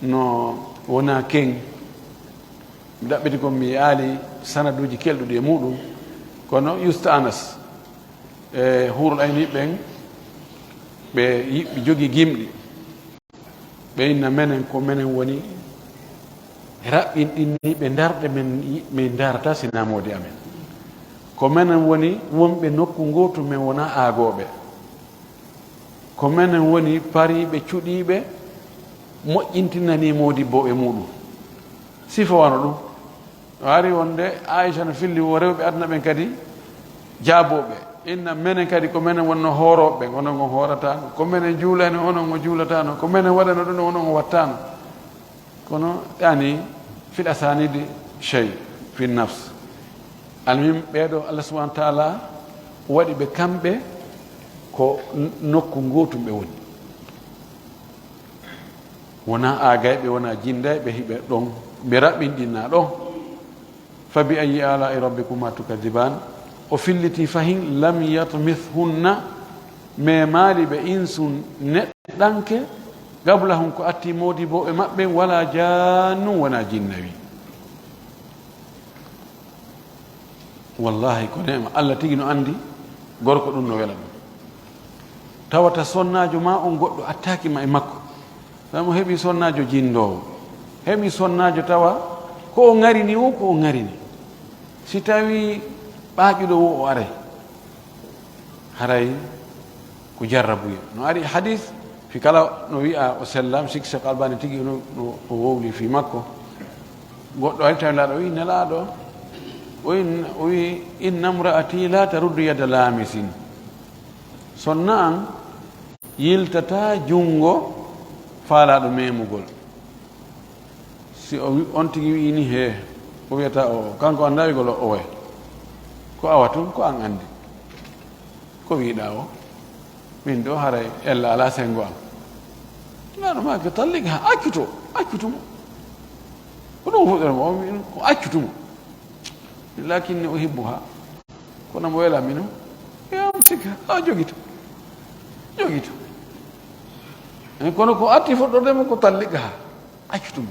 no wona ken. Mi ɗaɓɓiti kon mi aali sanaduuji kelɗuɗi e muuɗum, kono yusta anas e huurul ayni ɓen, ɓe yiɓɓe jogii gimɗi. Ɓe inna menen ko menen woni raɓɓinɗinniiɓe ndarɗe men, min ndarata si namoode amen. Ko menen woni wonɓe nokku ngootu, men wona aagooɓe. Ko menen woni pariiɓe, cuɗiiɓe, moƴƴintinanii moodibbo e muuɗum. Sifa wano ɗum. No ari wonde Aisha no filli wo rewɓe aduna ɓen kadi jaabooɓe. Inna menen kadi ko menen wonno hoorooɓe ɓen, onon on hoorataano. Ko menen juulani, onon on juulataano. Ko menen waɗano ɗum, onon on wattaano. Kono, yani, fil asanidi shay, fi nafs. Almuhim, ɓee ɗo Allah subhanahu wa taala waɗi ɓe kamɓe ko n-, nokku ngootum ɓe woni. Wonaa aagayɓe, wonaa jindayɓe, hiɓe ɗon, ɓe raɓɓinɗinaa ɗon. Fa bi ayyi alaa'i rabbikuma tukaddiban? O filliti fahin, lam yatmithunna, memaali ɓe insun neɗɗanke, qablahum, ko atti moodibbo e maɓɓe, wala jannun, wonaa jinnawi. Wallahi, ko neema. Allah tigi no anndi gorko ɗum no wela ɗum. Tawata sonnaajo ma on, goɗɗo attaaki ma e makko. Tawa mo heɓi sonnaajo jinndoowo. Heɓi sonnaajo tawa ko o ŋarini o, ko o ŋarini. Si tawi ɓaaƴuɗo wo o aray, haray ko jarrabuye. No ari hadis, fi kala no wi'a o sella, mi sikki Cheikh Albani tigi no, no o wowli fi makko. Goɗɗo ari tawi laaɗo, o wi, "Nelaaɗo, o wi, o wi, inna mra'ati la taruddu yada lamisin." Sonna an yiltata junngo faalaaɗo memugol. Si o wi-, on tigi wi'i ni, "Hee," o wi'ata o, kanko anndaa wi'gol o, "Owe." Ko awa tun, ko an anndi. Ko wi'ɗaa o? Min ɗo haray ella alaa senngo am. Nelaaɗo maaki, "Tallik ha, accuto, accutumo." Ko ɗum fuɗɗormo, o wi'i, "Ko accutumo. Lakinni uhibbuha." Kono mo wela mino. Ya, Sikka, a jogito. Jogito. Eh, kono ko atti fuɗɗorde mo ko talliqa ha. Accu ɗum.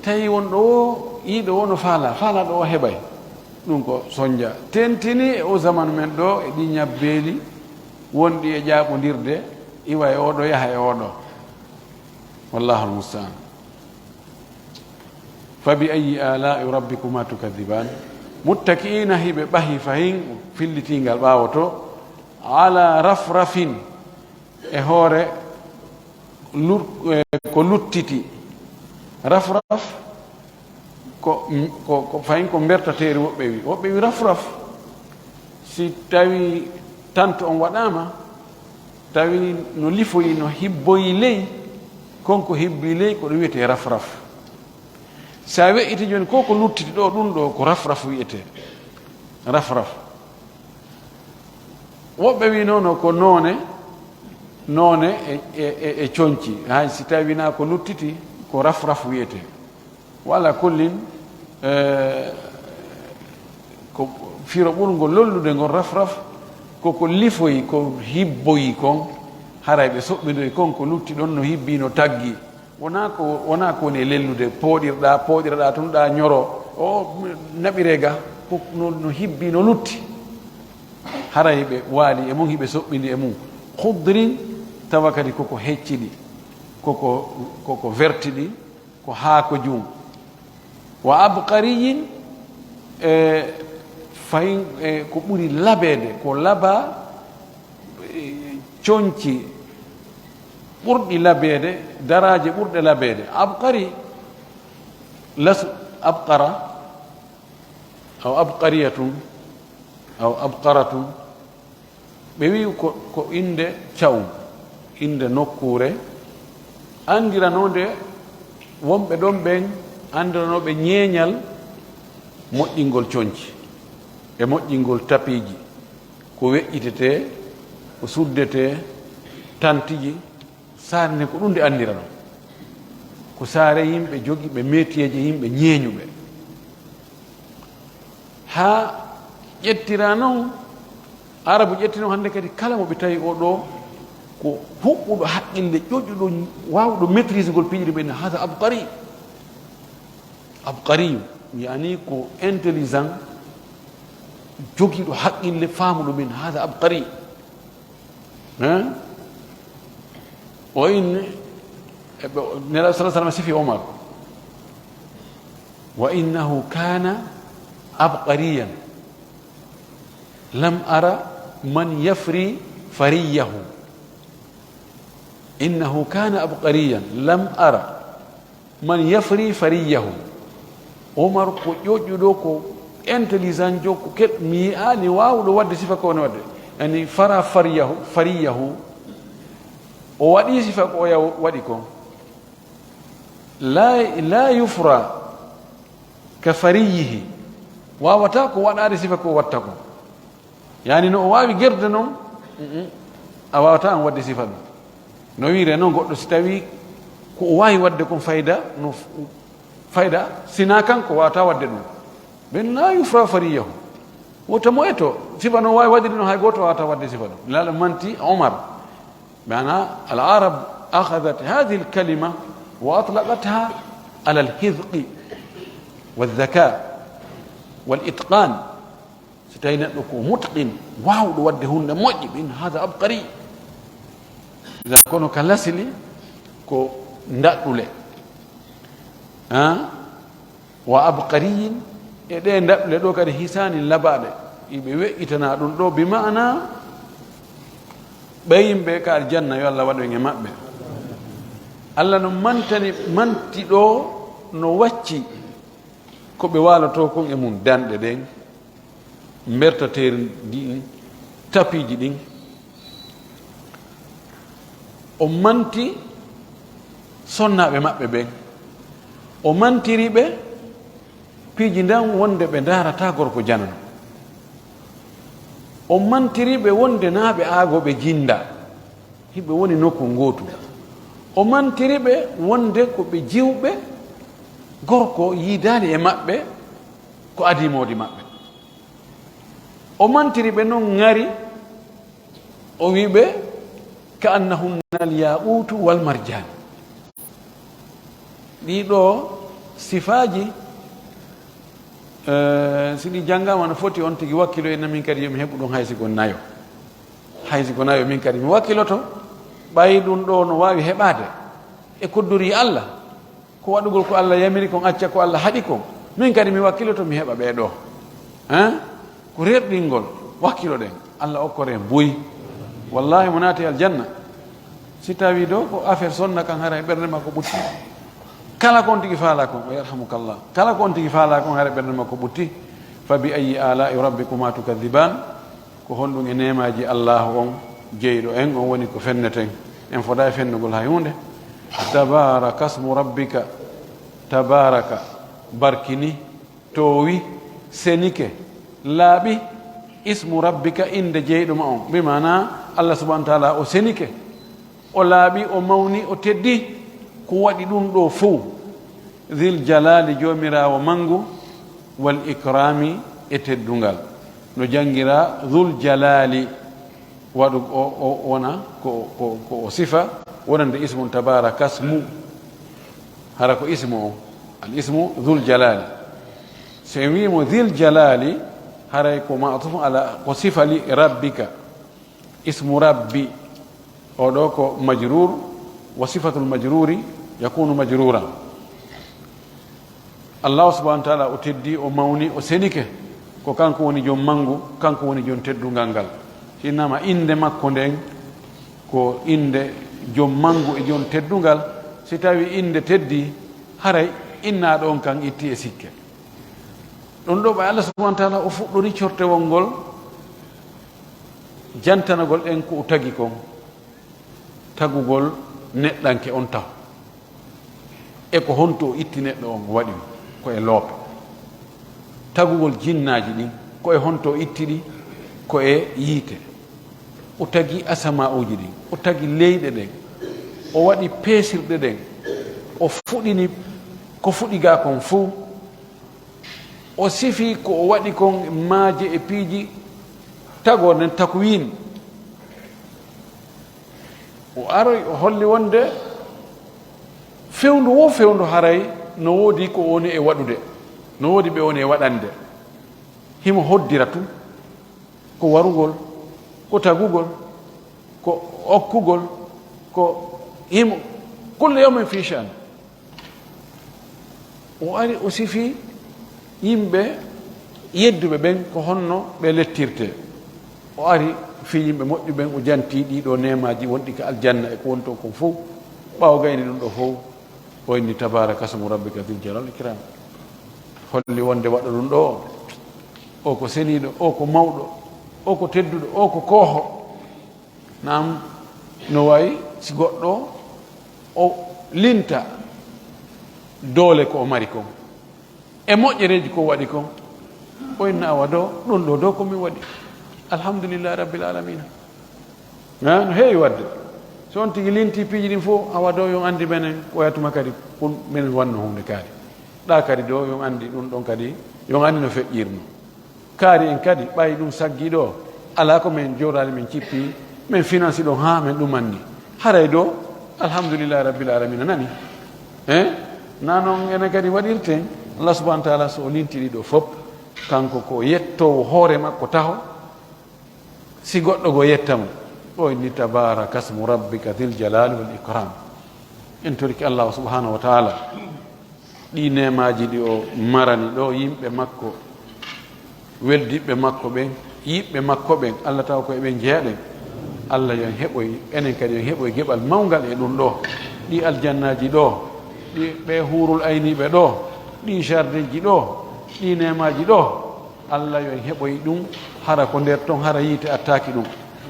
Tawi won ɗo o, yiɗo o no faala, faala ɗo o heɓay. Ɗum ko sonja. Tentini e o zaman men ɗo, e ɗi ñabbeeli wonɗi e ƴaaɓondirde, iwa e oɗo, yaha e oɗo. Wallahu almustaan. Fa bi ayyi alai rabbikuma tukadiban? Muttaki'ina, hiɓe ɓahi fahin fillitingal ɓaawo to, ala rafrafin, e hoore lur-, eh, ko luttiti. Rafraf ko, ko, ko fayin ko mbertateeri woɓɓe wi. Woɓɓe wi rafraf, si tawi tanto on waɗaama, tawi no lifoyi, no hibboyi ley, kon ko hibbi ley, ko ɗum wiyetee rafraf. Sa we'iti jooni, ko ko luttiti ɗo, ɗum ɗo ko rafraf wiyetee. Rafraf. Woɓɓe wi nono ko noone, noone e, e, e, e conci. Hay si tawi na ko luttiti, ko rafraf wiyetee. Wala kullin, eh, ko firo ɓurngol lollude ngon rafraf, ko ko lifoyi, ko hibboyi kon, haray ɓe soɓɓindoyi kon, ko lutti ɗon no hibbi, no taggi. Wona ko, wona ko woni e lellude, pooɗirɗa, pooɗirɗa tun ɗa ñoro, o naɓire ga, ko no, no hibbi, no lutti. Haray ɓe waali e mum, hiɓe soɓɓindi e mum. Khudrin, tawa kadi koko hecciɗi, koko, koko vertiɗi, ko haako jum. Wa abqariyin, e, fayin, e, ko ɓuri labeede, ko laba, e, conci ɓurɗi labeede, daraaje ɓurɗe labeede. Abqari, lasu, abqara, aw abqariyatun, aw abqaratun. Ɓe wi'i ko, ko innde cawum, innde nokkuure, anndiranoonde wonɓe ɗon ɓen, anndiranooɓe ñeeñal moƴƴingol conci e moƴƴingol tapiiji, ko weƴƴitetee, ko suddetee, tantiji, saare nden ko ɗum nde anndiranoo. Ko saare yimɓe jogiiɓe metiyeeji, yimɓe ñeeñuɓe. Haa ƴettira non, Arabu ƴetti non hannde kadi kala mo ɓe tawi o ɗo ko huɓɓuɗo haqqille, ƴoƴuɗo, waawuɗo maîtrisegol piiji ɗi ɓen, hada abqari. Abqariyu, yani ko intelligent, jogiiɗo haqqille, faamuɗo min, hada abqari. Hein? O inni, e ɓe, Nelaaɗo sallallahu alaihi wasallam sifi Omar. Wa innahu kana abqariyan. Lam ara man yafri fariyahu. Innahu kana abqariyan. Lam ara man yafri fariyahu. Omar ko ƴoƴƴuɗo, ko intelligent jo, ko kel-, mi yi'aani waawuɗo waɗde sifa ko woni waɗde. Yani fara fariyahu, fariyahu. O waɗi sifa ko o yaw-, waɗi ko. La, la yufra ka fariyihi. Waawata ko waɗaade sifa ko watta ko. Yani no o waawi gerde non, mm-mm, a waawata an waɗde sifa ɗum. No wiire non goɗɗo, si tawi ko o waawi waɗde kon fayda, no f-, fayda, sina kanko waawata waɗde ɗum. Ɓen la yufra fariyahu. Wota mo eto, sifa no waawi waɗde ɗum, hay gooto waawata waɗde sifa ɗum. Nelaaɗo manti Omar. Maana, al Arab akhadat hadhihi al kalima wa atlaqatha ala al hidqi wal dhaka wal itqan. So tawi neɗɗo ko mutqin, waawɗo waɗde huunde moƴƴi, ɓen hada abqari. Kono ka lasili ko ndaɗɗule. Ha? Wa abqariyin, e ɗe ndaɗɗule ɗo kadi hisaani labaaɗe. Iɓe weƴƴitana ɗum ɗo, bi maana ɓe yimɓe ka aljanna, yo Allah waɗu en e maɓɓe. Allah no mantani, manti ɗo, no wacci ko ɓe waaloto kon e mum, danɗe ɗen, mbertateeri ndin, tapiiji ɗin. O manti sonnaaɓe maɓɓe ɓen. O mantiri ɓe piiji ndan wonde ɓe ndaarata gorko janano. O mantiri ɓe wonde naa ɓe aagooɓe jinda, hiɓe woni nokku ngootu. O mantiri ɓe wonde ko ɓe jiwɓe, gorko yiidaali e maɓɓe ko adii moodi maɓɓe. O mantiri ɓe non ŋari O wi ɓe, "Ka annahunna al yaqutu wal marjan." Ɗii ɗoo sifaaji, eh, si ɗi janngaama no foti, on tigi wakkilo, inna min kadi yo mi heɓu ɗum hay si ko nayo. Hay si ko nayo, min kadi mi wakkiloto. Ɓay ɗum ɗoo no waawi heɓaade e kodduri Allah, ko waɗugol ko Allah yamiri kon, acca ko Allah haɗi kon. Min kadi mi wakkiloto, mi heɓa ɓee ɗoo. Hein? Ko rerɗingol, wakkiloɗen. Allah okkoren buy. Wallahi, mo naati aljanna, si tawi ɗoo ko affaire sonna kan, haray ɓernde makko ɓutti. Kala ko on tigi faala kon, o yarhamukallah. Kala ko on tigi faala kon, haray ɓernde makko ɓutti. Fa bi ayyi ala'i rabbikuma tukadhiban? Ko honɗum e neemaaji Allaahu on jeyɗo en, on woni ko fenneten? En fodaa e fennugol hay huunde. Tabaaraka smu rabbika. Tabaaraka, barkini, toowi, senike, laaɓi, ismu rabbika, innde jeyɗo ma on. Bi maanaa, Allah subhaanahu wa taala o senike, o laaɓi, o mawni, o teddi. Ko waɗi ɗum ɗoo fow? Dhil jalaali, Joomiraawo manngu, wal ikraami, e teddungal. No janngiraa dhul jalaali, waɗu o, o wona ko, ko, ko o sifa wonande ismun tabaaraka smu. Hara ko ismu o, al ismu dhul jalaali. So en wii mo dhil jalaali, haray ko ma'tuf ala, ko sifa li rabbika. Ismu rabbi, o ɗoo ko majruur, wa sifatul majruuri yakunu majruuran. Allahu subhaanahu wa taala o teddi, o mawni, o senike. Ko kanko woni jom manngu, kanko woni jom teddungal ngal. Si innama innde makko nden ko innde jom manngu e jom teddungal, si tawi innde teddi, haray innaaɗo on kan itti e sikke. Ɗum ɗoo ɓay Allah subhaanahu wa taala o fuɗɗori cortewol ngol, jantanagol en ko o tagi kon, tagugol neɗɗanke on taho. E ko honto o itti neɗɗo on, o waɗi mo ko e loope. Tagugol jinnaaji ɗin, ko e honto o itti ɗi? Ko e yiite. O tagi asama'uuji ɗin, o tagi leyɗe ɗen, o waɗi peesirɗe ɗen, o fuɗini ko fuɗi gaa kon fow. O sifi ko o waɗi kon e maaje e piiji tagor nden, takwiin. O aroy, o holli wonde fewndu wo fewndu haray no woodi ko woni e waɗude, no woodi ɓe woni e waɗande. Himo hoddira tun, ko warugol, ko tagugol, ko okkugol, ko himo, kullu yawmin fi sha'an. O ari, o sifi yimɓe yedduɓe ɓen ko honno ɓe lettirte. O ari fii yimɓe moƴƴu ɓen, o janti ɗii ɗoo neemaaji wonɗi ka aljanna e ko woni ton kon fow. Ɓaawo gayni ɗum ɗoo fow, o inni, "Tabaaraka smu rabbika dhil jalaali wal ikram." Holli wonde waɗɗo ɗum ɗoo, o ko seniiɗo, o ko mawɗo, o ko tedduɗo, o ko kooho. Naam, no wayi si goɗɗo o linta doole ko o mari kon, e moƴƴereeji ko o waɗi kon, o inna, "Awa ɗoo, ɗum ɗoo ɗoo ko min waɗi. Alhamdulillahi rabbil alamina." Ha, no heewi waɗde. So on tigi linti piiji ɗin fof, awa ɗoo, yo on anndi menen, ko oya tuma kadi, kun menen wanno huunde kaari. Ɗa kadi ɗoo, yo on anndi ɗum ɗon kadi, yo on anndi no feƴƴirno. Kaari en kadi, ɓay ɗum saggii ɗoo, alaa ko men jooɗaali, men cippi, men finansi ɗon haa men ɗumanni. Haray ɗoo, alhamdulillahi rabbil alamina nani. Eh? Na non enen kadi waɗirten. Allah subhanahu wa taala, so o linti ɗi ɗoo fof, kanko ko yettoowo hoore makko taho. Si goɗɗo goo yetta mo, o inni, "Tabaaraka smu rabbika dhil jalaali wal ikram." En torike Allah subhanahu wa taala. Ɗii neemaaji ɗi o marani ɗoo yimɓe makko, weldiɓɓe makko ɓen, yiɓɓe makko ɓen, Allah taw ko e ɓen jeyaɗen. Allah yo en heɓoy, enen kadi yo en heɓoy geɓal mawngal e ɗum ɗoo. Ɗii aljannaaji ɗoo, ɗii ɓee huurul ayniiɓe ɗoo, ɗii jardinji ɗoo, ɗii neemaaji ɗoo, Allah yo en heɓoy ɗum, hara ko nder ton, hara yiite attaaki ɗum.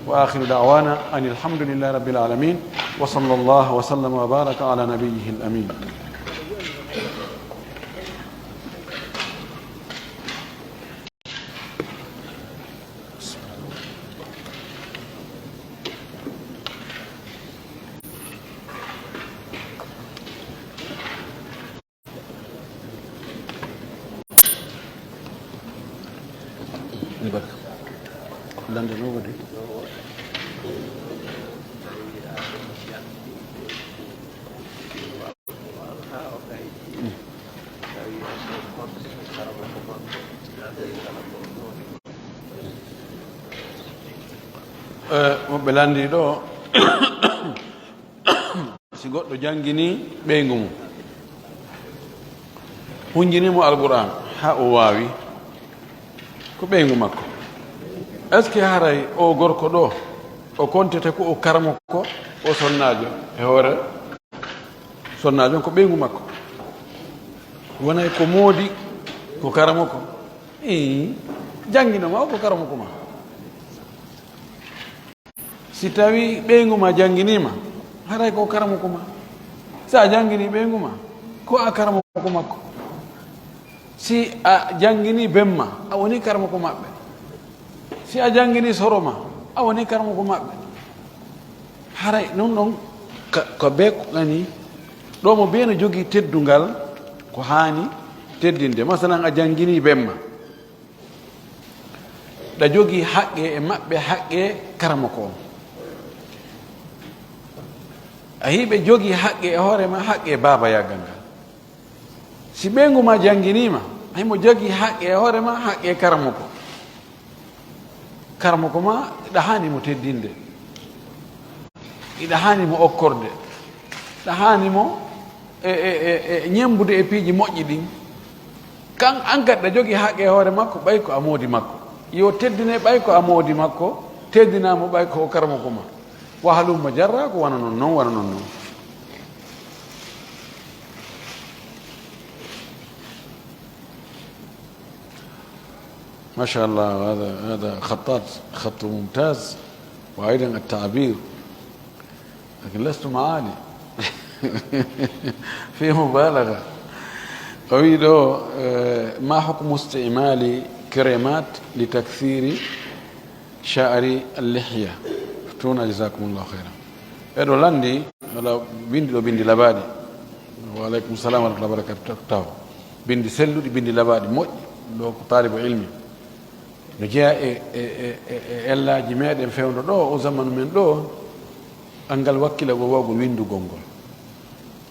Wa akhiru da'wana anil hamdulillahi rabbil alamin. Wa sallallahu wa sallama wa baraka ala nabiyyihil amin. Lande no woni? Eh, mo ɓe lanndii ɗo, si goɗɗo jannginii ɓeyngu mum, hunjinii mo Alqur'aan haa o waawi, ko ɓeyngu makko. Est-ce que haray o gorko ɗo, o kontete ko o karamoko, o sonnaajo e hoore? Sonnaajo on ko ɓeyngu makko. Wonay ko moodi, ko karamoko. Ii, janngino ma o ko karamoko ma. Si tawi ɓeyngu ma jannginiima, haray ko karamoko ma. Si a janngini ɓeyngu ma, ko a karamoko makko. Si a janngini ben ma, a woni karamoko maɓɓe. Si a janngini soro ma, a woni karamoko maɓɓe. Haray non ɗon ka, ka be ko ani, ɗo mo be no jogii teddungal ko haani teddinde. Masalan, a janngini ben ma. Ɗa jogii haqqe e maɓɓe, haqqe karamoko on. A hiɓe jogii haqqe e hoore ma, haqqe baaba yaggal ngal. Si ɓeyngu ma jannginiima, himo jogii haqqe e hoore ma, haqqe karamoko. Karamoko ma, ɗa haani mo teddinde. Iɗa haani mo okkorde. Ɗa haani mo e, e, e, e ñemmbude e piiji moƴƴi ɗin. Kan, an kadi ɗa jogii haqqe e hoore makko, ɓay ko a moodi makko. Yo teddine ɓay ko a moodi makko, teddinaa mo ɓay ko o karamoko ma. Wa halumma jarra, ko wano non, non, wano non, non. ما شاء الله، هذا، هذا خطاط، خط ممتاز، وأيضًا التعبير، لكن لست معالي. في مبالغة. O wii ɗo, eh, ما حكم استعمال كريمات لتكثير شعر اللحية؟ Tuna, جزاكم الله خيرا. Eɗo lanndi, wala binndi ɗo, binndi labaaɗi. Wa aleykum salam wa rahmatullahi wa barakatuh. Taw. Binndi selluɗi, binndi labaaɗi, moƴƴi. Ɗo ko taalibu ilmi. No jeyaa e, e, e, e, e ellaaji meɗen fewndo ɗo, o zamanu men ɗo, anngal wakkilagol wawgol winndugol ngol.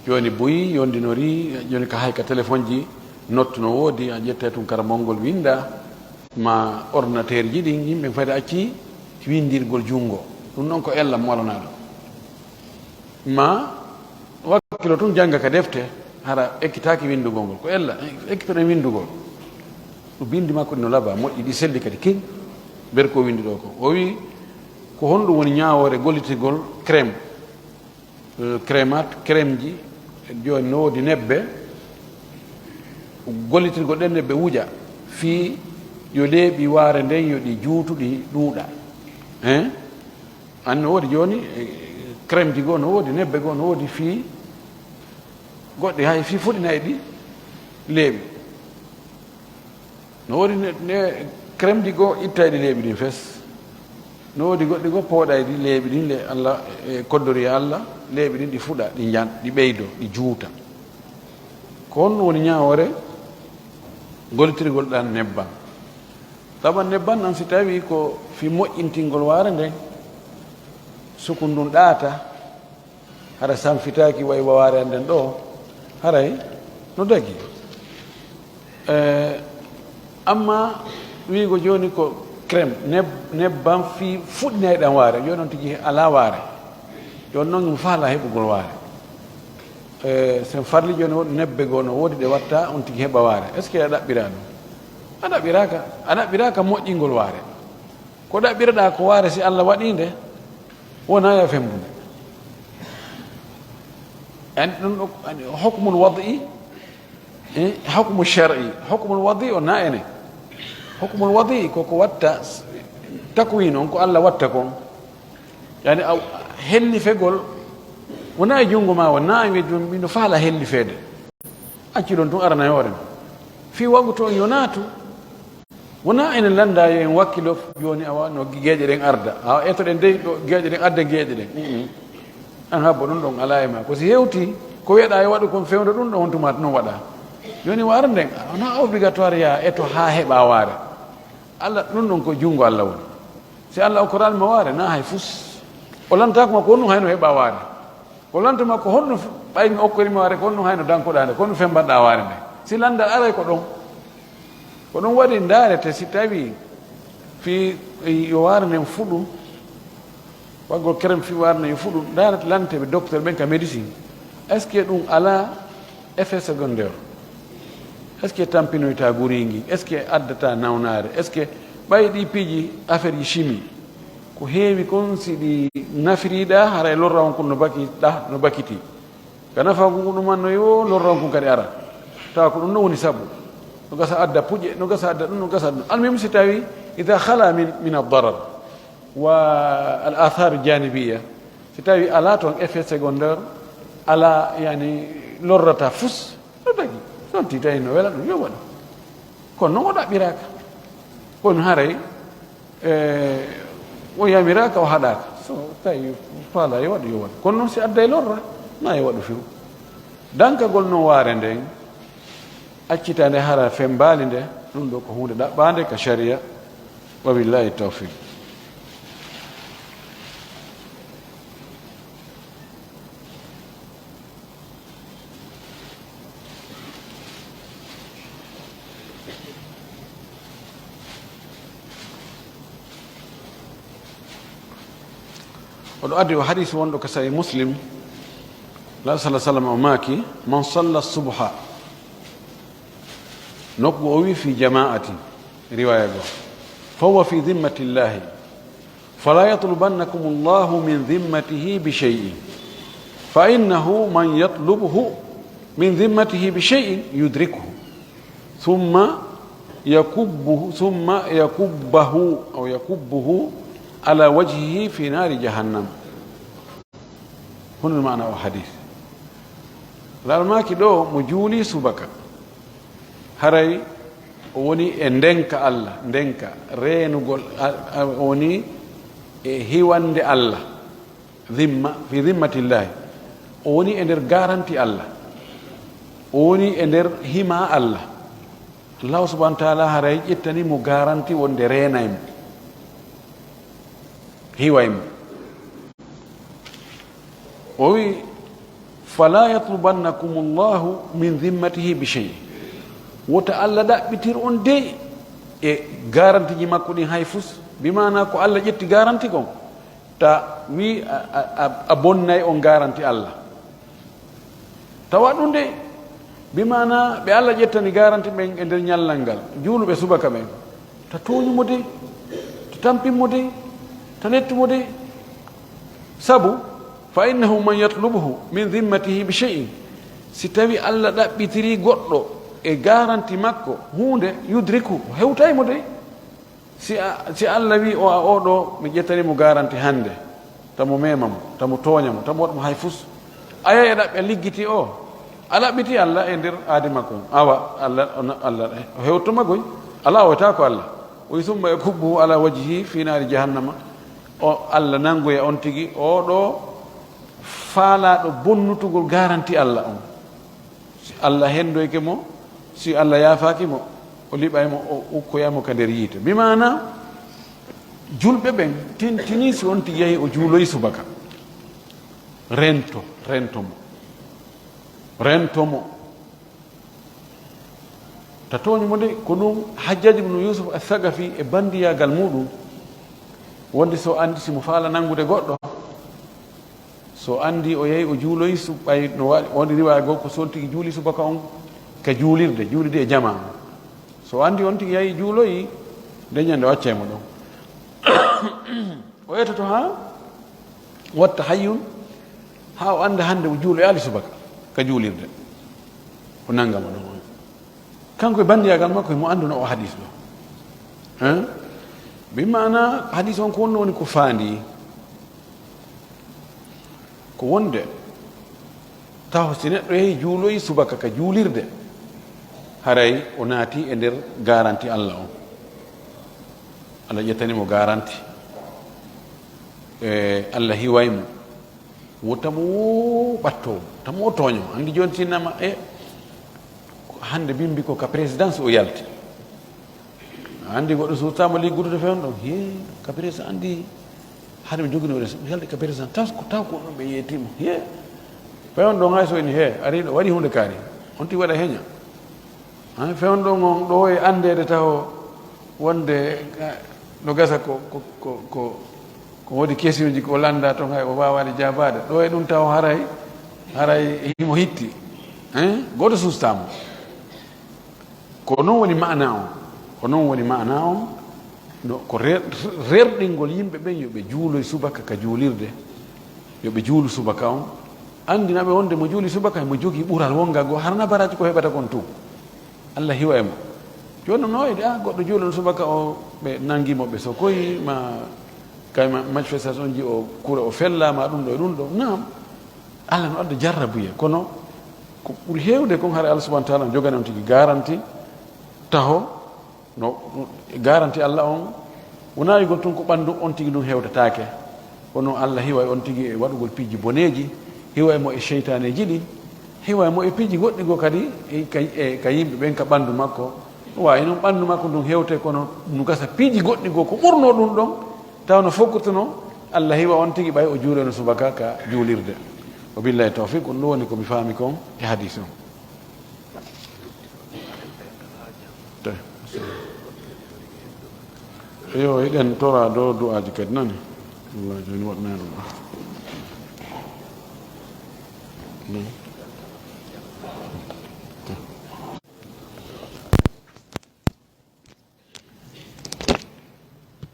Jooni buy yondinorii, jooni ka hay ka telefonji nottu no woodi, a ƴettay tun kara mawngol winnda, ma ordinateur ji ɗin, yimɓe fayda acci winndirgol junngo. Ɗum ɗon ko ella mo walanaa ɗum. Ma wakkilo tun jannga ka defte, hara ekkitaaki winndugol ngol. Ko ella, ekkitoɗen winndugol. Ɗum binndi makko ɗi no labaa, moƴƴi, ɗi selli kadi kew. Nder ko winndi ɗo ko. O wi'i, ko honɗum woni ñaawoore gollitirgol crème? Eh, crémate, crème ji, jooni no woodi nebbe, gollitirgol ɗen nebbe wuja, fii yo leeɓi waare nden, yo ɗi juutu, ɗi ɗuuɗa. Hein? An no woodi jooni, eh, crème ji goo no woodi, nebbe goo no woodi, fii goɗɗi hay fii fuɗinay ɗi leeɓi. No woodi ne, ne crème ji goo ittayɗi leeɓi ɗin fes. No woodi goɗɗi goo pooɗayɗi leeɓi ɗin, le Allah, e koddori Allah, leeɓi ɗin ɗi fuɗa, ɗi njan, ɗi ɓeydo, ɗi juuta. Ko honɗum woni ñaawoore gollitirgol ɗan nebban? Taban nebban ɗan si tawi ko fii moƴƴintingol waare nden, sukun ndun ɗaata, hara sanfitaaki way wawaare an nden ɗo, haray no dagi. Eh, amma wiigo jooni ko crème, neb-, nebban fii fuɗɗinay ɗan waare, jooni on tigi alaa waare. Jooni non ɗum faalaa heɓugol waare. Eh, sen farli jooni woodi nebbe goo no woodi ɗe watta on tigi heɓa waare. Est-ce que a ɗaɓɓiraa ɗum? A ɗaɓɓiraaka, a ɗaɓɓiraaka moƴƴingol waare. Ko ɗaɓɓireɗaa ko waare si Allah waɗii nde, wonaa yo femmbude. An ɗum ɗo, an hukmul wad'i, eh, hukmu shar'i. Hukmul wad'i o na ene. Hukmul wad'i ko ko watta s-, takwin on, ko Allah watta kon. Yani a hellifegol, wonaa e junngo maa, wonaa e wejo, miɗo faala hellifeede. Accu ɗon tun arana e hoore ma. Fii wagu to on yo naatu. Wonaa enen lannda yo en wakkilo jooni awa no geeƴe ɗen arda. Awa etoɗen dey ɗo geeƴe ɗen adda geeƴe ɗen. Mm-mm. An habbo ɗum ɗon alaa e ma. Ko si hewti, ko wi'eɗaa yo waɗu kon fewndo ɗum ɗon on tumaati non waɗa. Jooni waare nden, wonaa obligatoire yaa eto haa heɓa waare. Allah ɗum ɗon ko junngo Allah woni. Si Allah okkoraani ma waare, na hay fus. O lantaako ma ko honɗum hayno heɓa waare. Ko lanta ma ko honɗum f-, ɓay mi okkori ma waare, ko honɗum hayno dankoɗaa nde, ko honɗum fembanɗaa waare nde. Si landal aray ko ɗon, Ko ɗum waɗi ndaarete, si tawi fii yo waare nden fuɗu, waggol kerem fii waare nden yo fuɗu, ndaarete lanteeɓe docteur ɓen ka médecine. Est-ce que ɗum alaa effet secondaire? Est-ce que tampinoyta guriingi? Est-ce que addata nawnaare? Est-ce que ɓay ɗi piiji affaire ji chimie? Ko heewi kon si ɗi nafiriɗaa, haray lorra on kon no baki ɗa, no bakiti. Ka nafa ngun ɗum annoyi o lorra on kon kadi ara. Tawa ko ɗum no woni sabu. No gasa adda puƴe, no gasa adda ɗum, no gasa adda ɗum. Almuhim si tawi ida khala min, min ad-darar wa al athar janibiya, si tawi ala toon effet secondaire, ala yani lorrata fus, no dagi. Son ti tawi no wela ɗum, yo waɗu. Kono noon o ɗaɓɓiraaka. Kono haray, e, o yamiraaka, o haɗaaka. So tawi faala yo waɗu, yo waɗu. Kono noon si adday lorra, na yo waɗu few. Dankagol noon waare nden, accita nde hara fembaali nde, ɗum ɗo ko huunde ɗaɓɓaande ka sharia. Wa billahi tawfiq. Oɗo addi o hadis wonɗo ko Sahih Muslim, la sallallahu alaihi wasallam o maaki, "Man salla subha," nokku o wi, "fi jama'atin," riwaya goo, "fa huwa fi dhimmatillahi, fala yatlubannakum Allahu min dhimmatihi bi shay'in, fa innahu man yatlubhu min dhimmatihi bi shay'in yudrikhu, thumma yakubbuhu, thumma yakubbahu, aw yakubbuhu ala wajhihi fi nari jahannam." Honno maana o hadis? Laal maaki ɗo mo juuli subaka, haray o woni e ndenka Allah, ndenka reenugol, a, a, o woni e hiwande Allah, dhimma, fi dhimmatillahi. O woni e nder garanti Allah. O woni e nder hima Allah. Allah subhanahu wa ta'ala haray ƴettani mo garanti wonde reenay mo, hiway mo. O wi, "Fala yatlubannakumullahu min dhimmatihi bi shay." Wota Allah ɗaɓɓitir on dey e garantiji makko ɗin hay fus. Bi maana ko Allah ƴetti garanti kon, ta wi a, a, a, a bonnay on garanti Allah. Tawa ɗum de, bi maana ɓe Allah ƴettani garanti ɓen e nder ñallal ngal, juuluɓe subaka ɓen, ta tooñu mo de, ta tampin mo de, ta lettu mo de. Sabu, "fa innahu man yatlubuhu min dhimmatihi bi shay'in," si tawi Allah ɗaɓɓitiri goɗɗo e garanti makko huunde, "yudriku," hewtay mo de. Si a, si Allah wi o, a oɗo, mi ƴettani mo garanti hannde, tamo mema mo, tamo tooña mo, tamo waɗa mo hay fus. A yahi a ɗaɓɓi a liggiti o, a ɗaɓɓiti Allah e nder aadi makko on. Awa, Allah, o na-, Allah, o hewtoma goy, Allah o wayta ko Allah. O wi, "Thumma yakubbuhu ala wajhihi fi nari jahannama." O Allah nangoya on tigi, oɗo faalaɗo bonnutugol garanti Allah on. Si Allah hendoyke mo, si Allah yaafaaki mo, o liɓay mo, o ukkoya mo ka nder yiite. Bi maana, julɓe ɓen tintini si on tigi yahi o juuloyi subaka. Rento, rento mo. Rento mo. Ta tooñu mo de, ko ɗum Hajjaj ibn Yusuf al-Thaqafi e bandiyaagal muɗum, wonde so andi si mo faala nangude goɗɗo, so andi o yahi o juuloyi su-, ɓay no wa-, woni riwaya goo ko so on tigi juuli subaka on ka juulirde, juulirde e jamaa. So andi on tigi yahi juuloyi, nde ñande o accay mo ɗon. O etoto haa watta hayyun, haa o anda hannde o juuloyaali subaka ka juulirde. O nanga mo ɗon. Kanko e bandiyaagal makko, mo anduno o hadis ɗo. Hein? Bi maana hadis on ko honno woni ko faandi? Ko wonde, taw si neɗɗo yehi juuloyi subaka ka juulirde, haray o naati e nder garanti Allah on. Allah ƴettani mo garanti. E, Allah hiway mo. Wo tamo wo ɓatto, tamo wo tooño. Anndi jooni si innama, e, hannde bimbi ko ka présidence o yalti. Anndi goɗɗo so tama liggudude fewndo ɗon. He, ka président anndi, hade mi jogino res-, mi yalti ka président, taw ko, taw ko ɗum ɓe yeetimo. He, fewndo ɗon hay so ini, he, ari ɗo, waɗi hunde kaari. On ti waɗa heña. Fewndo ngon ɗo e anndeede taho wonde, eh, no gasa ko, ko, ko, ko, ko woodi kesuuji ko lannda toon, hay o waawaani jaabaade. Ɗo e ɗum taho haray, haray himo hitti. Eh? Gooto sustaama. Ko noon woni maana on. Ko noon woni maana on. No, ko re-, rerɗingol yimɓe ɓen yo ɓe juuloy subaka ka juulirde. Yo ɓe juulu subaka on. Anndina ɓe wonde mo juuli subaka mo jogii ɓural wonga goo, harna baraji ko heɓata kon tun. Allah hiwa e mo. Jooni no e de, ah, goɗɗo juulan subaka o, ɓe nangi mo, ɓe sokoyi, ma kay ma manifestation ji o kura o fella, ma ɗum ɗo e ɗum ɗo. Naam. Allah no adda jarrabuye, kono ko ɓuri heewde kon, hara Allah subhanahu wa ta'ala no jogani on tigi garanti taho, no garanti Allah on wonaa yigol tun ko ɓandu on tigi ɗum hewtataake. Kono Allah hiwa e on tigi e waɗugol piiji boneeji, hiwa e mo e seytaaneeji ɗi, hiwa e mo e piiji goɗɗi goo kadi e ka, e ka yimɓe ɓen ka ɓandu makko. Waawi noon ɓandu makko ndun hewte, kono no gasa piiji goɗɗi goo ko ɓurnoo ɗum ɗon, taw no fokkutuno Allah hiwa on tigi ɓay o juuleno subaka ka juulirde. Wa billahi tawfiq, ɗum ɗo woni ko mi faami kon e hadis on. Te. Eyo, hiɗen tora ɗo du'aaji kadi nani. Wallahi, jooni waɗanay ɗum ɗo. Hmm. Te.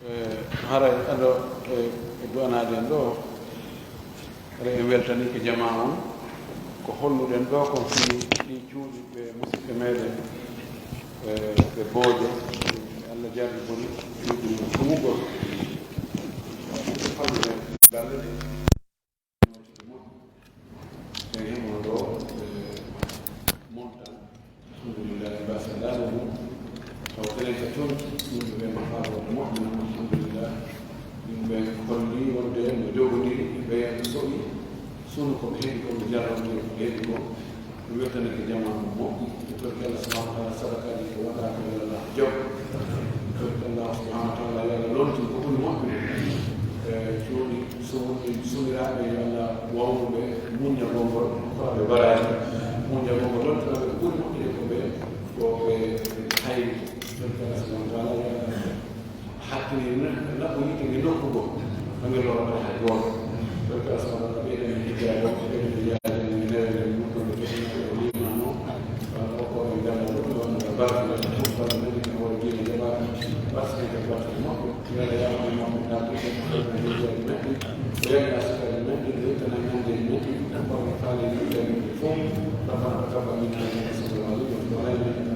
Eh, haray ado, eh, e du'anaaɗo en ɗo, haray en weltaniike jamaa on. Ko holluɗen ɗo kon fii ɗii cuuɗi ɓe musiɓɓe meɗen, eh, ɓe Boojo, Allah jarribori cuuɗi mum tumugol. Fannude galle ɗe. Tawi himo ɗo, eh, montan. Alhamdulillah, mbasa daɗo ɗum. Taw telen ka toon, yimɓe ɓe no faabo no moƴƴi non, alhamdulillah. Yimɓe holli wonde no jogondiri, ɓe no so'i, sunu ko ɓe heɓi ko, ɓe jarrondiri ko ɓe heɓi ko. Ɗum weltanike jamaa mo moƴƴi. Ko torki Allah subhanahu wa ta'ala, sadakaaji ko waɗa ko yo Allah jaw. Ko torki Allah subhanahu wa ta'ala, yo Allah lontin ko ɓuri moƴƴude. Eh, cuuɗi, so woni sumiraaɓe, yo Allah wawnu ɓe muññagol ngol, hokka ɓe baraaji. Muññagol ngol, lontina ɓe ko ɓuri moƴƴude ko ɓe, ko ɓe hayni. Ko torki Allah subhanahu wa ta'ala, yo Allah hakkini na-, naɓɓo yiite nge nokku goo, ɓe nge lorata hay gooto. Ko torki Allah subhanahu wa ta'ala, ɓeyden en hijjaago, ɓeyden en yaade en newere, en nokku nde foti nokku o limaano, walla o ko en ganda ɗum, walla barke, barke nani ko hoore diine jaɓaaka, barke ko barke moƴƴo. Yo Allah yaafo e makko, darto ko fotna hijjaaji men ɗi, o yamira sukaaji men ɗi, o ittana ñande e men ɗi, o ɓorna faale yimɓe men ɗi fof. ربنا تقبل منا إنك أنت السميع العليم وتب علينا إنك